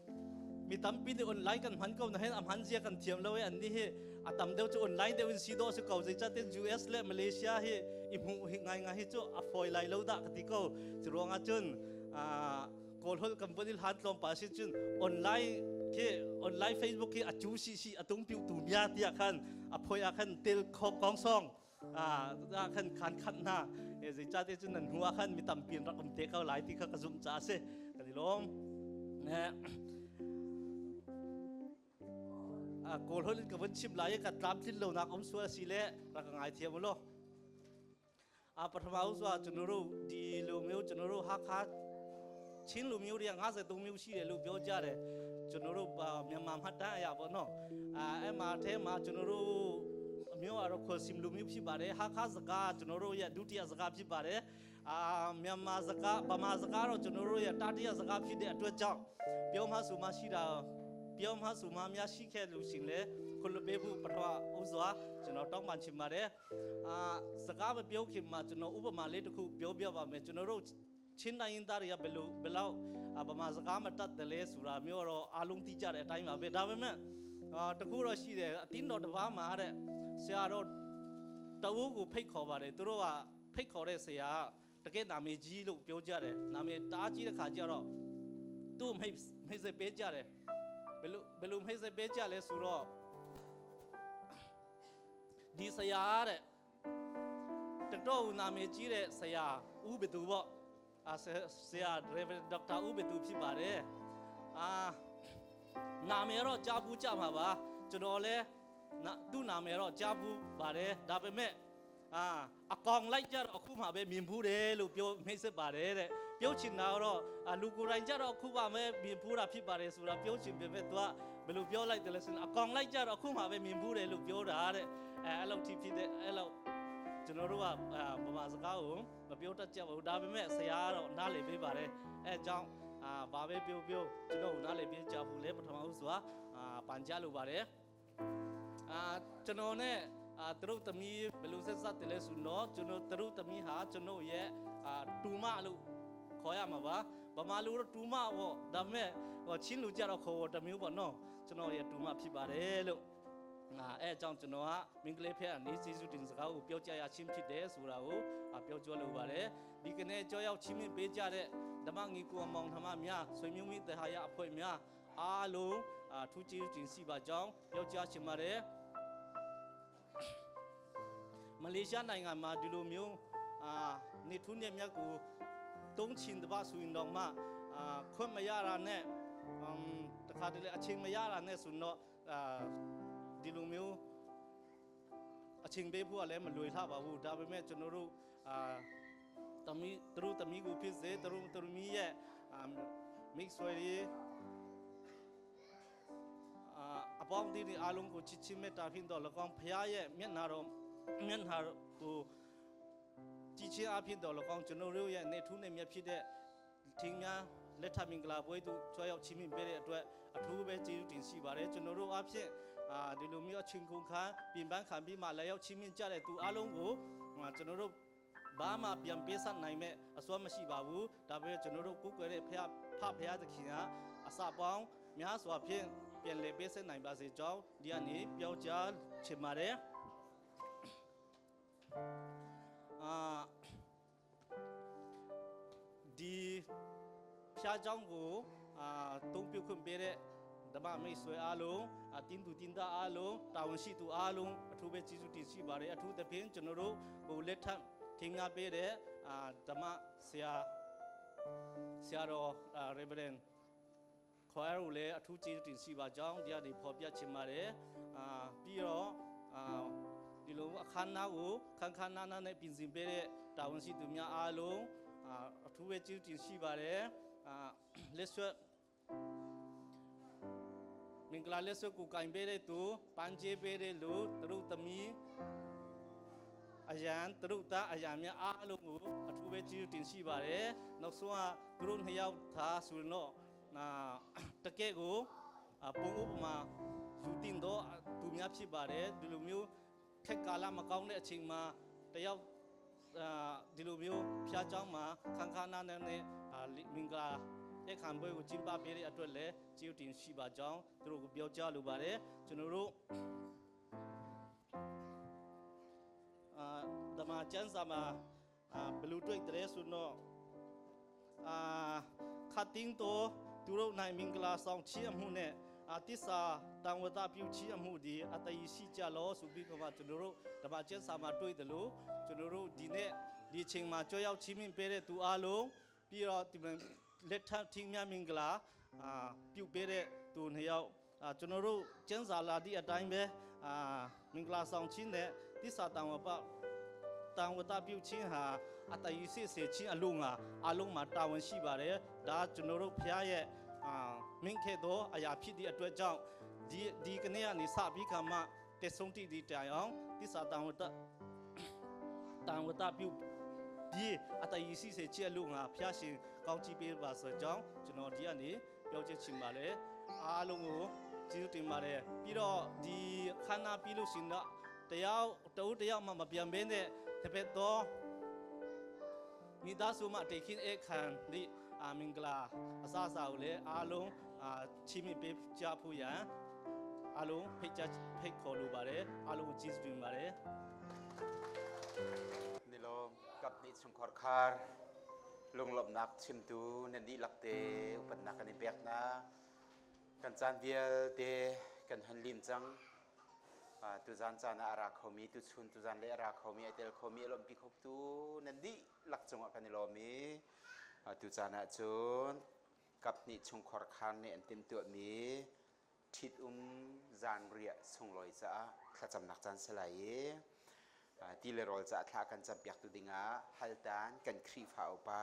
mi tampi nih online kan hman ko nain a hman zia kan thiam lo i, annih hi a tam deuh cu online deuh in si dawh a si ko. Zeicahtiah U S le Malaysia hi i hmuh hi ngaingai hi cu a fawi lai lo dah ka ti ko. Curuangah cun, aa, Kawl holh kan vun i hlan tlawmpal si cun online khi, online Facebook khi a cu sisi a tung piuhtu bia tiah khan a phoih ah khan tel khawk kong sawng, aa, ah khan khan khat hna. Eh, zeicahtiah cun nan hnu ah khan mi tampi an rak um te ko lai ti kha ka zumh caah a si. Kan i lawm. Eh, aa, Kawl holh in ka vun chim lai i ka tlamtlin lonak um sual a si le rak ka ngaithiam u law. အာ၊ ပထမဦးစွာ ကျွန်တော်တို့ ဒီလိုမျိုး ကျွန်တော်တို့ ဟားခါး ချင်းလူမျိုးတွေက ငါးဆယ့်သုံးမျိုးရှိတယ်လို့ ပြောကြတယ်။ ကျွန်တော်တို့ အာ၊ မြန်မာမှတ်တမ်းအရပေါ့နော်။ အာ၊ အဲ့မှာ အထဲမှာ ကျွန်တော်တို့ အမျိုးကတော့ ခွယ်စင်လူမျိုးဖြစ်ပါတယ်။ ဟားခါးစကား ကျွန်တော်တို့ရဲ့ ဒုတိယစကားဖြစ်ပါတယ်။ အာ၊ မြန်မာစကား၊ ဗမာစကားတော့ ကျွန်တော်တို့ရဲ့ တတိယစကားဖြစ်တဲ့အတွက်ကြောင့် ပြောမှဆိုမှရှိတာ၊ ပြောမှဆိုမှများရှိခဲ့လို့ရှိရင်လည်း ခွင့်လွှတ်ပေးဖို့ ပထမဦးစွာ ကျွန်တော် တောင်းပန်ချင်ပါတယ်။ အာ၊ စကားမပြောခင်မှာ ကျွန်တော် ဥပမာလေးတစ်ခု ပြောပြပါမယ်။ ကျွန်တော်တို့ ချင်းတိုင်းရင်းသားတွေက ဘယ်လို၊ ဘယ်လောက်၊ အာ၊ ဗမာစကားမတတ်သလဲဆိုတာမျိုးကတော့ အားလုံးသိကြတဲ့အတိုင်းပါပဲ။ ဒါပေမဲ့၊ အာ၊ တစ်ခုတော့ရှိတယ်။ အသင်းတော်တစ်ပါးမှာတဲ့ ဆရာတော်တဦးကို ဖိတ်ခေါ်ပါတယ်။ သူတို့က ဖိတ်ခေါ်တဲ့ဆရာက တကယ့်နာမည်ကြီးလို့ပြောကြတယ်။ နာမည်တအားကြီးတဲ့ခါကျတော့ သူ့ကိုမိတ်မိတ်ဆက်ပေးကြတယ်။ ဘယ်လိုဘယ်လိုမိတ်ဆက်ပေးကြလဲဆိုတော့ ဒီဆရာတဲ့ တတော့ဦးနာမည်ကြီးတဲ့ဆရာဦးဘသူပေါ့။ အာဆရာဆရာ Reverend Doctor ဦးဘသူဖြစ်ပါတယ်။ အာနာမည်တော့ကြားဘူးကြမှာပါ။ ကျွန်တော်လည်းနာသူ့နာမည်တော့ကြားဘူးပါတယ်။ ဒါပေမဲ့အာအကောင်လိုက်ကြတော့အခုမှပဲမြင်ဘူးတယ်လို့ပြောမိတ်ဆက်ပါတယ်တဲ့။ ပြောချင်တာကတော့အာလူကိုယ်တိုင်ကြတော့အခုမှပဲမြင်ဘူးတာဖြစ်ပါတယ်ဆိုတာပြောချင်ပေမဲ့သူကဘယ်လိုပြောလိုက်တယ်လဲဆိုရင်အကောင်လိုက်ကြတော့အခုမှပဲမြင်ဘူးတယ်လို့ပြောတာတဲ့။ အဲအဲ့လောက်ထိဖြစ်တဲ့အဲ့လောက်ကျွန်တော်တို့ကအာဗမာစကားကိုမပြောတတ်ကြပါဘူး။ ဒါပေမဲ့ဆရာကတော့နားလည်ပေးပါတယ်။ အဲအကြောင်းအာဘာပဲပြောပြောကျွန်တော်ကိုနားလည်ပေးကြဖို့လဲပထမဦးစွာအာပန်ကြားလိုပါတယ်။ အာကျွန်တော်နဲ့အာသူတို့သမီးဘယ်လိုဆက်စပ်တယ်လဲဆိုတော့ကျွန်တော်သူတို့သမီးဟာကျွန်တော်ရဲ့အာတူမလို့ခေါ်ရမှာပါ။ ဗမာလိုတော့တူမပေါ့။ ဒါပေမဲ့ဟိုချင်းလိုကြတော့ခေါ်ဝေါ်တစ်မျိုးပေါ့နော်။ ကျွန်တော်ရဲ့တူမဖြစ်ပါတယ်လို့။ အာအဲအကြောင့်ကျွန်တော်ကမင်းကလေးဖက်ကနေကျေးဇူးတင်စကားကိုပြောကြားရခြင်းဖြစ်တယ်ဆိုတာကိုအာပြောကြားလိုပါတယ်။ ဒီကနေ့ကြောရောက်ချင်းမြင့်ပေးကြတဲ့ဓမ္မညီကိုအမောင်နှမများဆွေမျိုးမိတ်သဟာယအဖွဲ့များအားလုံးအာထူးကျေးဇူးတင်ရှိပါကြောင်းပြောကြားချင်ပါတယ်။ မလေးရှားနိုင်ငံမှာဒီလိုမျိုးအာနေထူးနဲ့မြတ်ကိုသုံးချင်တစ်ပတ်ဆိုရင်တော့မှအာခွင့်မရတာနဲ့အမ်တခါတလေအချိန်မရတာနဲ့ဆိုတော့အာဒီလိုမျိုးအချိန်ပေးဖို့ကလည်းမလွယ်လှပါဘူး။ ဒါပေမဲ့ကျွန်တော်တို့အာသမီးသူတို့သမီးကိုဖြစ်စေသူတို့သမီးရဲ့အာမိတ်ဆွေတွေအာအပေါင်းအသင်းတွေအားလုံးကိုချစ်ခြင်းမေတ္တာဖြင့်တော့၎င်းဖခင်ရဲ့မျက်နှာတော်မျက်နှာကိုကြည့်ခြင်းအပြင်တော့၎င်းကျွန်တော်တို့ရဲ့နေထူးနေမြတ်ဖြစ်တဲ့ထင်းများလက်ထပ်မင်္ဂလာပွဲသို့ကြွရောက်ချီးမြှင့်ပေးတဲ့အတွက်အထူးပဲကျေးဇူးတင်ရှိပါတယ်။ ကျွန်တော်တို့အဖြစ်အာဒီလိုမျိုးအချိန်ကုန်ခါပြင်ပန်းခံပြီးမှလာရောက်ချီးမြှင့်ကြတဲ့သူအားလုံးကိုအာကျွန်တော်တို့ဘာမှပြန်ပေးဆက်နိုင်မဲ့အစွမ်းမရှိပါဘူး။ ဒါပေမဲ့ကျွန်တော်တို့ကိုးကွယ်တဲ့ဖခင်ဖဖခင်သခင်ကအစပေါင်းများစွာဖြင့်ပြန်လည်ပေးဆက်နိုင်ပါစေကြောင်းဒီကနေပြောကြားချင်ပါတယ်။ အာဒီဖျားကြောင်းကိုအာတုံးပြုတ်ခွင့်ပေးတဲ့ဓမ္မမိတ်ဆွေအားလုံးအတင်းသူတင်းသားအားလုံးတာဝန်ရှိသူအားလုံးအထူးပဲကျေးဇူးတင်ရှိပါတယ်။ အထူးသဖြင့်ကျွန်တော်တို့ကိုလက်ထပ်ထင်ငါပေးတဲ့အာဓမ္မဆရာဆရာတော်အာ Reverend ခေါ်ရကိုလည်းအထူးကျေးဇူးတင်ရှိပါကြောင်းတရားတွေဖော်ပြချင်ပါတယ်။ အာပြီးတော့အာဒီလိုအခမ်းအနားကိုခမ်းခမ်းနားနားနဲ့ပြင်ဆင်ပေးတဲ့တာဝန်ရှိသူများအားလုံးအာအထူးပဲကျေးဇူးတင်ရှိပါတယ်။ အာလက်ဆွဲမင်္ဂလာလက်ဆွဲကိုကင်ပေးတဲ့သူပန်းကျေးပေးတဲ့လူသူတို့သမီးအရန်သူတို့သားအရန်များအားလုံးကိုအထူးပဲကျေးဇူးတင်ရှိပါတယ်။ နောက်ဆုံးကသူတို့နှစ်ယောက်သာဆိုရင်တော့အာတကယ့်ကိုအာပုံဥပမာယူသင့်သောသူများဖြစ်ပါတယ်။ ဒီလိုမျိုးခက်ကာလမကောင်းတဲ့အချိန်မှာတယောက်အာဒီလိုမျိုးဖျားကြောင်းမှာခန်းခါနားနဲ့အာမင်္ဂလာဧည့်ခံပွဲကိုကျင်းပပေးတဲ့အတွက်လည်းကျေးဇူးတင်ရှိပါကြောင်းသူတို့ကိုပြောကြားလိုပါတယ်။ ကျွန်တော်တို့အာဓမ္မကျမ်းစာမှာအာဘယ်လိုတွေ့တယ်လဲဆိုတော့အာခတ်တင်းသောသူတို့၌မင်္ဂလာဆောင်ခြင်းအမှုနှင့်အာသစ္စာတံဝတပြုခြင်းအမှုသည်အတည်ရှိကြလောဆိုပြီးတော့မှကျွန်တော်တို့ဓမ္မကျမ်းစာမှာတွေ့တယ်လို့ကျွန်တော်တို့ဒီနေ့ဒီအချိန်မှာကြွရောက်ချီးမြှင့်ပေးတဲ့သူအားလုံးပြီးတော့ဒီမှာလက်ထပ်ထင်းများမင်္ဂလာအာပြုပေးတဲ့သူနှစ်ယောက်အာကျွန်တော်တို့ကျမ်းစာလာသည့်အတိုင်းပဲအာမင်္ဂလာဆောင်ခြင်းနဲ့သစ္စာတံဝတတံဝတပြုခြင်းဟာအတည်ရှိစေခြင်းအလို့ငှာအားလုံးမှာတာဝန်ရှိပါတယ်။ ဒါကျွန်တော်တို့ဘုရားရဲ့အာမိန့်ခဲ့သောအရာဖြစ်သည့်အတွက်ကြောင့်ဒီဒီကနေ့ကနေစပြီးခါမှတည်ဆုံးသည့်ဒီတိုင်အောင်သစ္စာတံဝတတံဝတပြုပြီးအတည်ရှိစေခြင်းအလို့ငှာဘုရားရှင်ကောင်းချီးပေးပါစေကြောင်းကျွန်တော်ဒီကနေပြောချင်ပါတယ်။ အားလုံးကိုကျေးဇူးတင်ပါတယ်။ ပြီးတော့ဒီအခမ်းအနားပြီးလို့ရှိရင်တော့တယောက်တဦးတယောက်မှမပြန်ဘဲနဲ့တစ်ဖက်သောမိသားစုမှတည်ခင်းအခမ်းဒီအာမင်္ဂလာအစားအစာကိုလည်းအားလုံးအာချီးမြှင့်ပေးကြဖို့ရန်အားလုံးဖိတ်ကြားဖိတ်ခေါ်လိုပါတယ်။ အားလုံးကိုကျေးဇူးတင်ပါတယ်။ ဒီလို Kap hnih chungkhar khar lunglawmhnak chimtu nan dihlak te upatnak kan in pek hna. Kan caan vialte kan hon lim cang. Aa, tuzan caan ah a ra khomi, tuchun tuzan le a ra khomi, a tel khomi, a lawmhpi khotu nan dihlak cungah kan i lawm i, aa, tu caan ah cun kap hnih chungkhar khar nih an timhtuahmi ṭhitum zanriah sunglawi caah thlacamnak caan si lai i, aa, ti le rawl caah thla kan campiaktu dingah haltan kan Khrihfa upa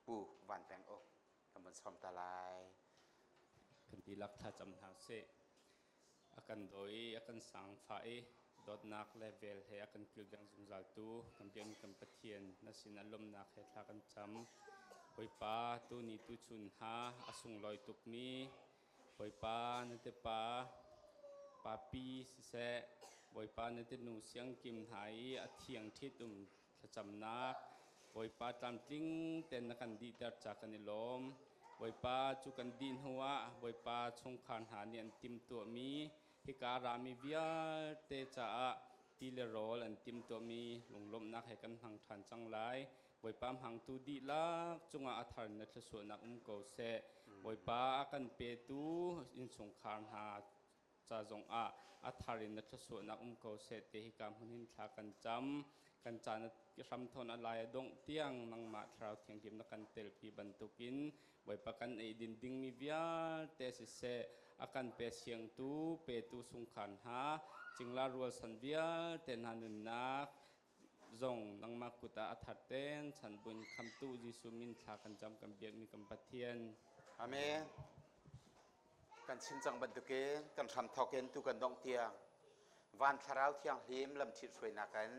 Pu Van Peng Uk kan vun sawm ta lai. Kan dihlak thlacam hna seh. A kan dawi, a kan sangfah i dawtnak le vel he a kan kilveng zungzaltu kan biakmi kan Pathian, na sin a lawmhnak he thla kan cam. Bawipa, tuni tuchun hna a sunglawi tukmi Bawipa, na tepa Papi siseh, Bawipa, na tenu Siangkim hna i a thiang ṭhitum thlacamnak, Bawipa, tlamtling tein na kan dihter ca kan i lawm. Bawipa, cu kan dih hnuah Bawipa, chungkhar hna nih an timhtuahmi hika rami vialte caah ti le rawl an timhtuahmi lunglawmhnak he kan hmang ṭhan cang lai. Bawipa, hmangtu dihlak cungah a thar in na thluasuahnak um ko seh. Bawipa, a kan petu innchungkhar hna ca zongah a thar in na thluasuahnak um ko seh ti hika hmun hin thla kan cam. Kan caan a hramthawh a lai a dongh tiang nangmah Thlarau Thianghlim na kan telpi bantukin Bawipa, kan ei din dingmi vialte siseh, a kan pe siangtu, petu sungkhar hna, cingla rualsan vialte hna nunnak zong nangmah kut ah a thar tein chan buin khamtu Jesuh min thla kan cam kan biakmi kan Pathian. Amen. Kan chim cang bantukin kan hramthawk in tu kan dongh tiang Van Thlarau Thianghlim lamthit hruainak kan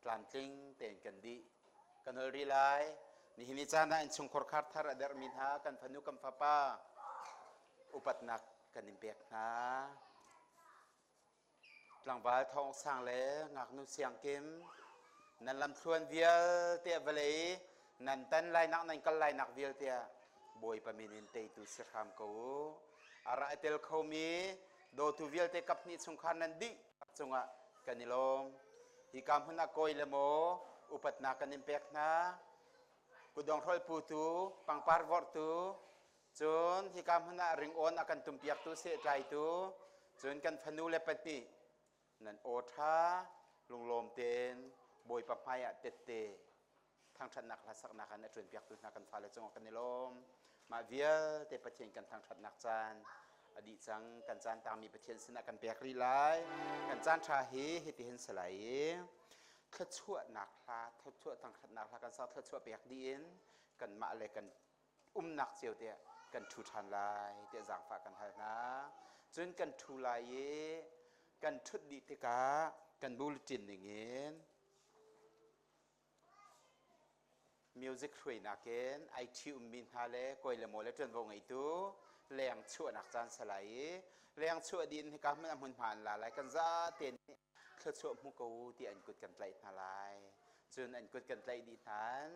tlamtling tein kan dih. Kan holh rih lai. Nihin ni caan ah innchungkhar khar thar a derhmi hna kan fanu kan fapa upatnak kan in pek hna. Tlangval Thawng Uk Sang le Ngaknu Siangkim, nan lamthluan vialte ah vawlei nan tan lainak, nan kal lainak vialte ah Bawipa min in teitu si hram ko u. A rak i tel khomi dawtu vialte kap hnih chungkhar nan dih cungah kan i lawm. Hika hmun ah kawi le maw upatnak kan in pek hna. Kudawng hrawlputu, pangpar vorhtu, cun hika hmun ah ringawn a kan tumpiaktu, sehtlaitu, cun kan fanu le pahnih nan aw ṭha, lunglawm tein Bawipa hmaiah tette thangṭhatnak hlasaknak an a ṭuanpiaktu hna kan fale cungah kan i lawm. Mah vialte Pathian kan thangṭhatnak caan a dih cang. Kan caan tangmi Pathian sinah kan pek rih lai. Kan caan ṭha hi hitihin si lai i, thluachuahnak hla, thluachuah thangṭhatnak hla kan sak, thluachuah pek dih in kanmah le kan umnak cio tiah kan ṭhu ṭhan lai tiah zaangfah kan hal hna. Cun kan ṭhu lai i kan ṭhut dih tikah kan bulletin ning in music hruainak in I T ummi hna le kawi le maw le ṭuanvo ngeitu lengchuahnak caan si lai i, lengchuah dih in hika hmun a hmunhma an la lai. Kan zate nih thluachuah hmu ko u tiah an kut kan tlaih hna lai. Cun an kut kan tlaih dih hna an,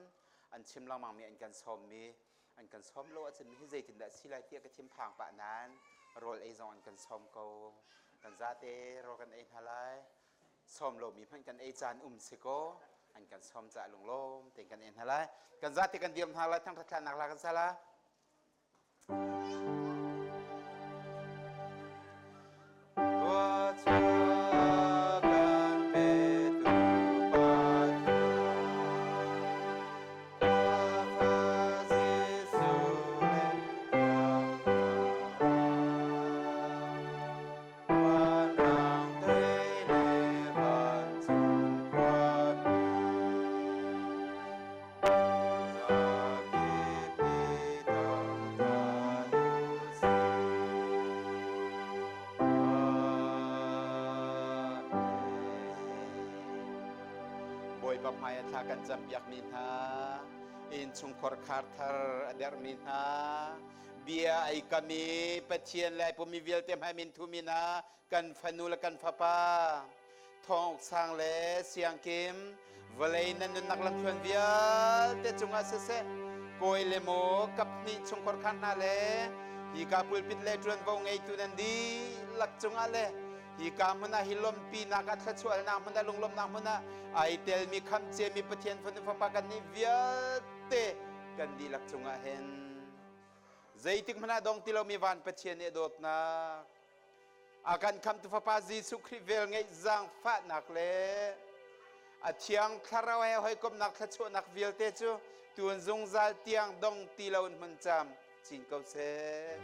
an chim lengmangmi an kan sawmmi, an kan sawm lo ahcun mi hi zeitindah si lai tiah ka thim phang pah nain rawl ei zong an kan sawm ko. Kan zate rawl kan ei hna lai. Sawm lomi hmanh kan ei caan um si ko. An kan sawm caah lunglawm tein kan ei hna lai. Kan zate kan dir hna lai, thangṭhat hlannak hla kan sa lai. Bawipa hmai a thla kan campiakmi hna, innchungkhar khar thar a derhmi hna, bia aa kammi Pathian le aa pummi vialte hmai min thumi hna, kan fanu le kan fapa, Thawng Uk Sang le Siangkim, vawlei nan nunnak lamthluan vialte cungah siseh, kawi le maw, kap hnih chungkhar khar hna le hika pulpit le ṭuanvo ngeitu nan dihlak cungah le Hika hmunah hi lompinak a thluachuahnak hmunah, lunglawmhnak hmunah aa tel mi, khamcia mi Pathian fanu fapa kan nih vialte kan dihlak cungah hin zeitik hmanh ah dong ti lomi van Pathian nih a dawtnak, a kan khamhtu Fapa Jesuh Khrih vel ngeih zaangfahnak le a Thiang Thlarau he hawikomhnak thluachuahnak vialte cu tun zungzal tiang dong ti loin hmun cam cin ko seh.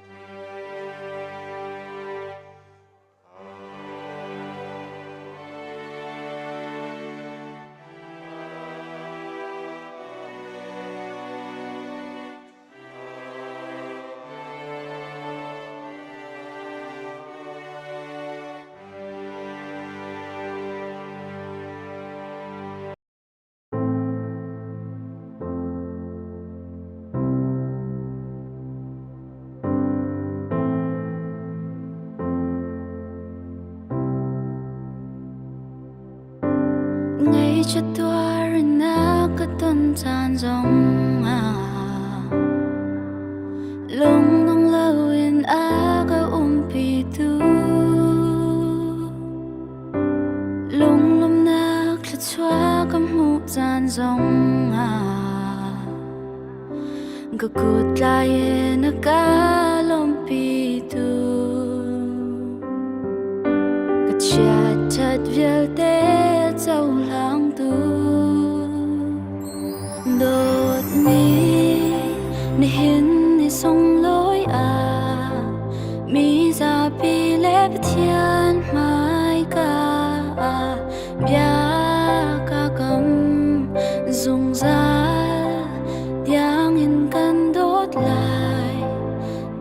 Ngaichia tuar in a ka ton caan zongah lungdong loin a ka umpitu, lunglawmhnak thluachuah ka hmuh caan zongah ka kut tlai in a ka lawmhpitu, ka chiat ṭhat vialte cohlangtu, dawtmi nihin ni sunglawi ah mi zapi le Pathian hmaika ah bia ka kam zungzal tiangin kan dawt lai.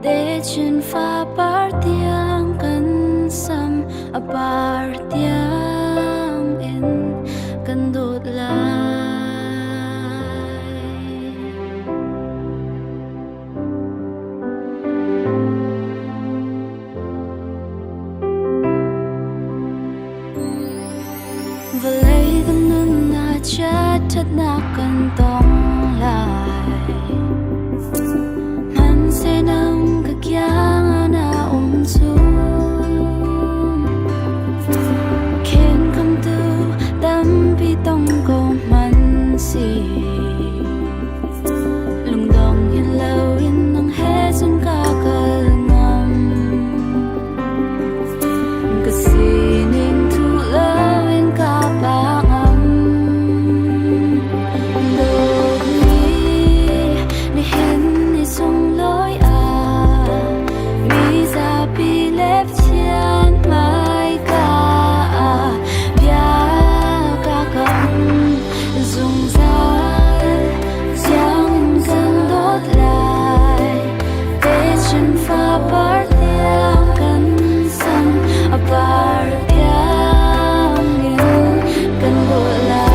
Tedim fa par tiang kan sam a par tiangin kan dawt lai. Vawlei kan nun ah chiat ṭhatnak kan tong lai. Hmanhsehlaw nang ka kiang ah na um chung, khenkhamtu tampi tong ko hmanh si. Lungdong hin loin nang he cun ka kal ngam. Ka sining thuh loin ka pah ngam. Dawtmi nihin ni sunglawi ah mi zapi le Pathian hmaika ah bia ka kam zungzal tiangin kan dawt lai. Tedim fa par tiang kan sam a par tiangin kan dawt lai.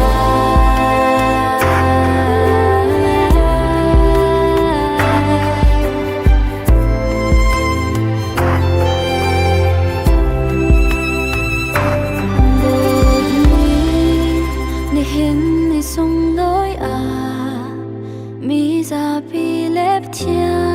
Dawtmi nihin ni sunglawi ah mi zapi le Pathian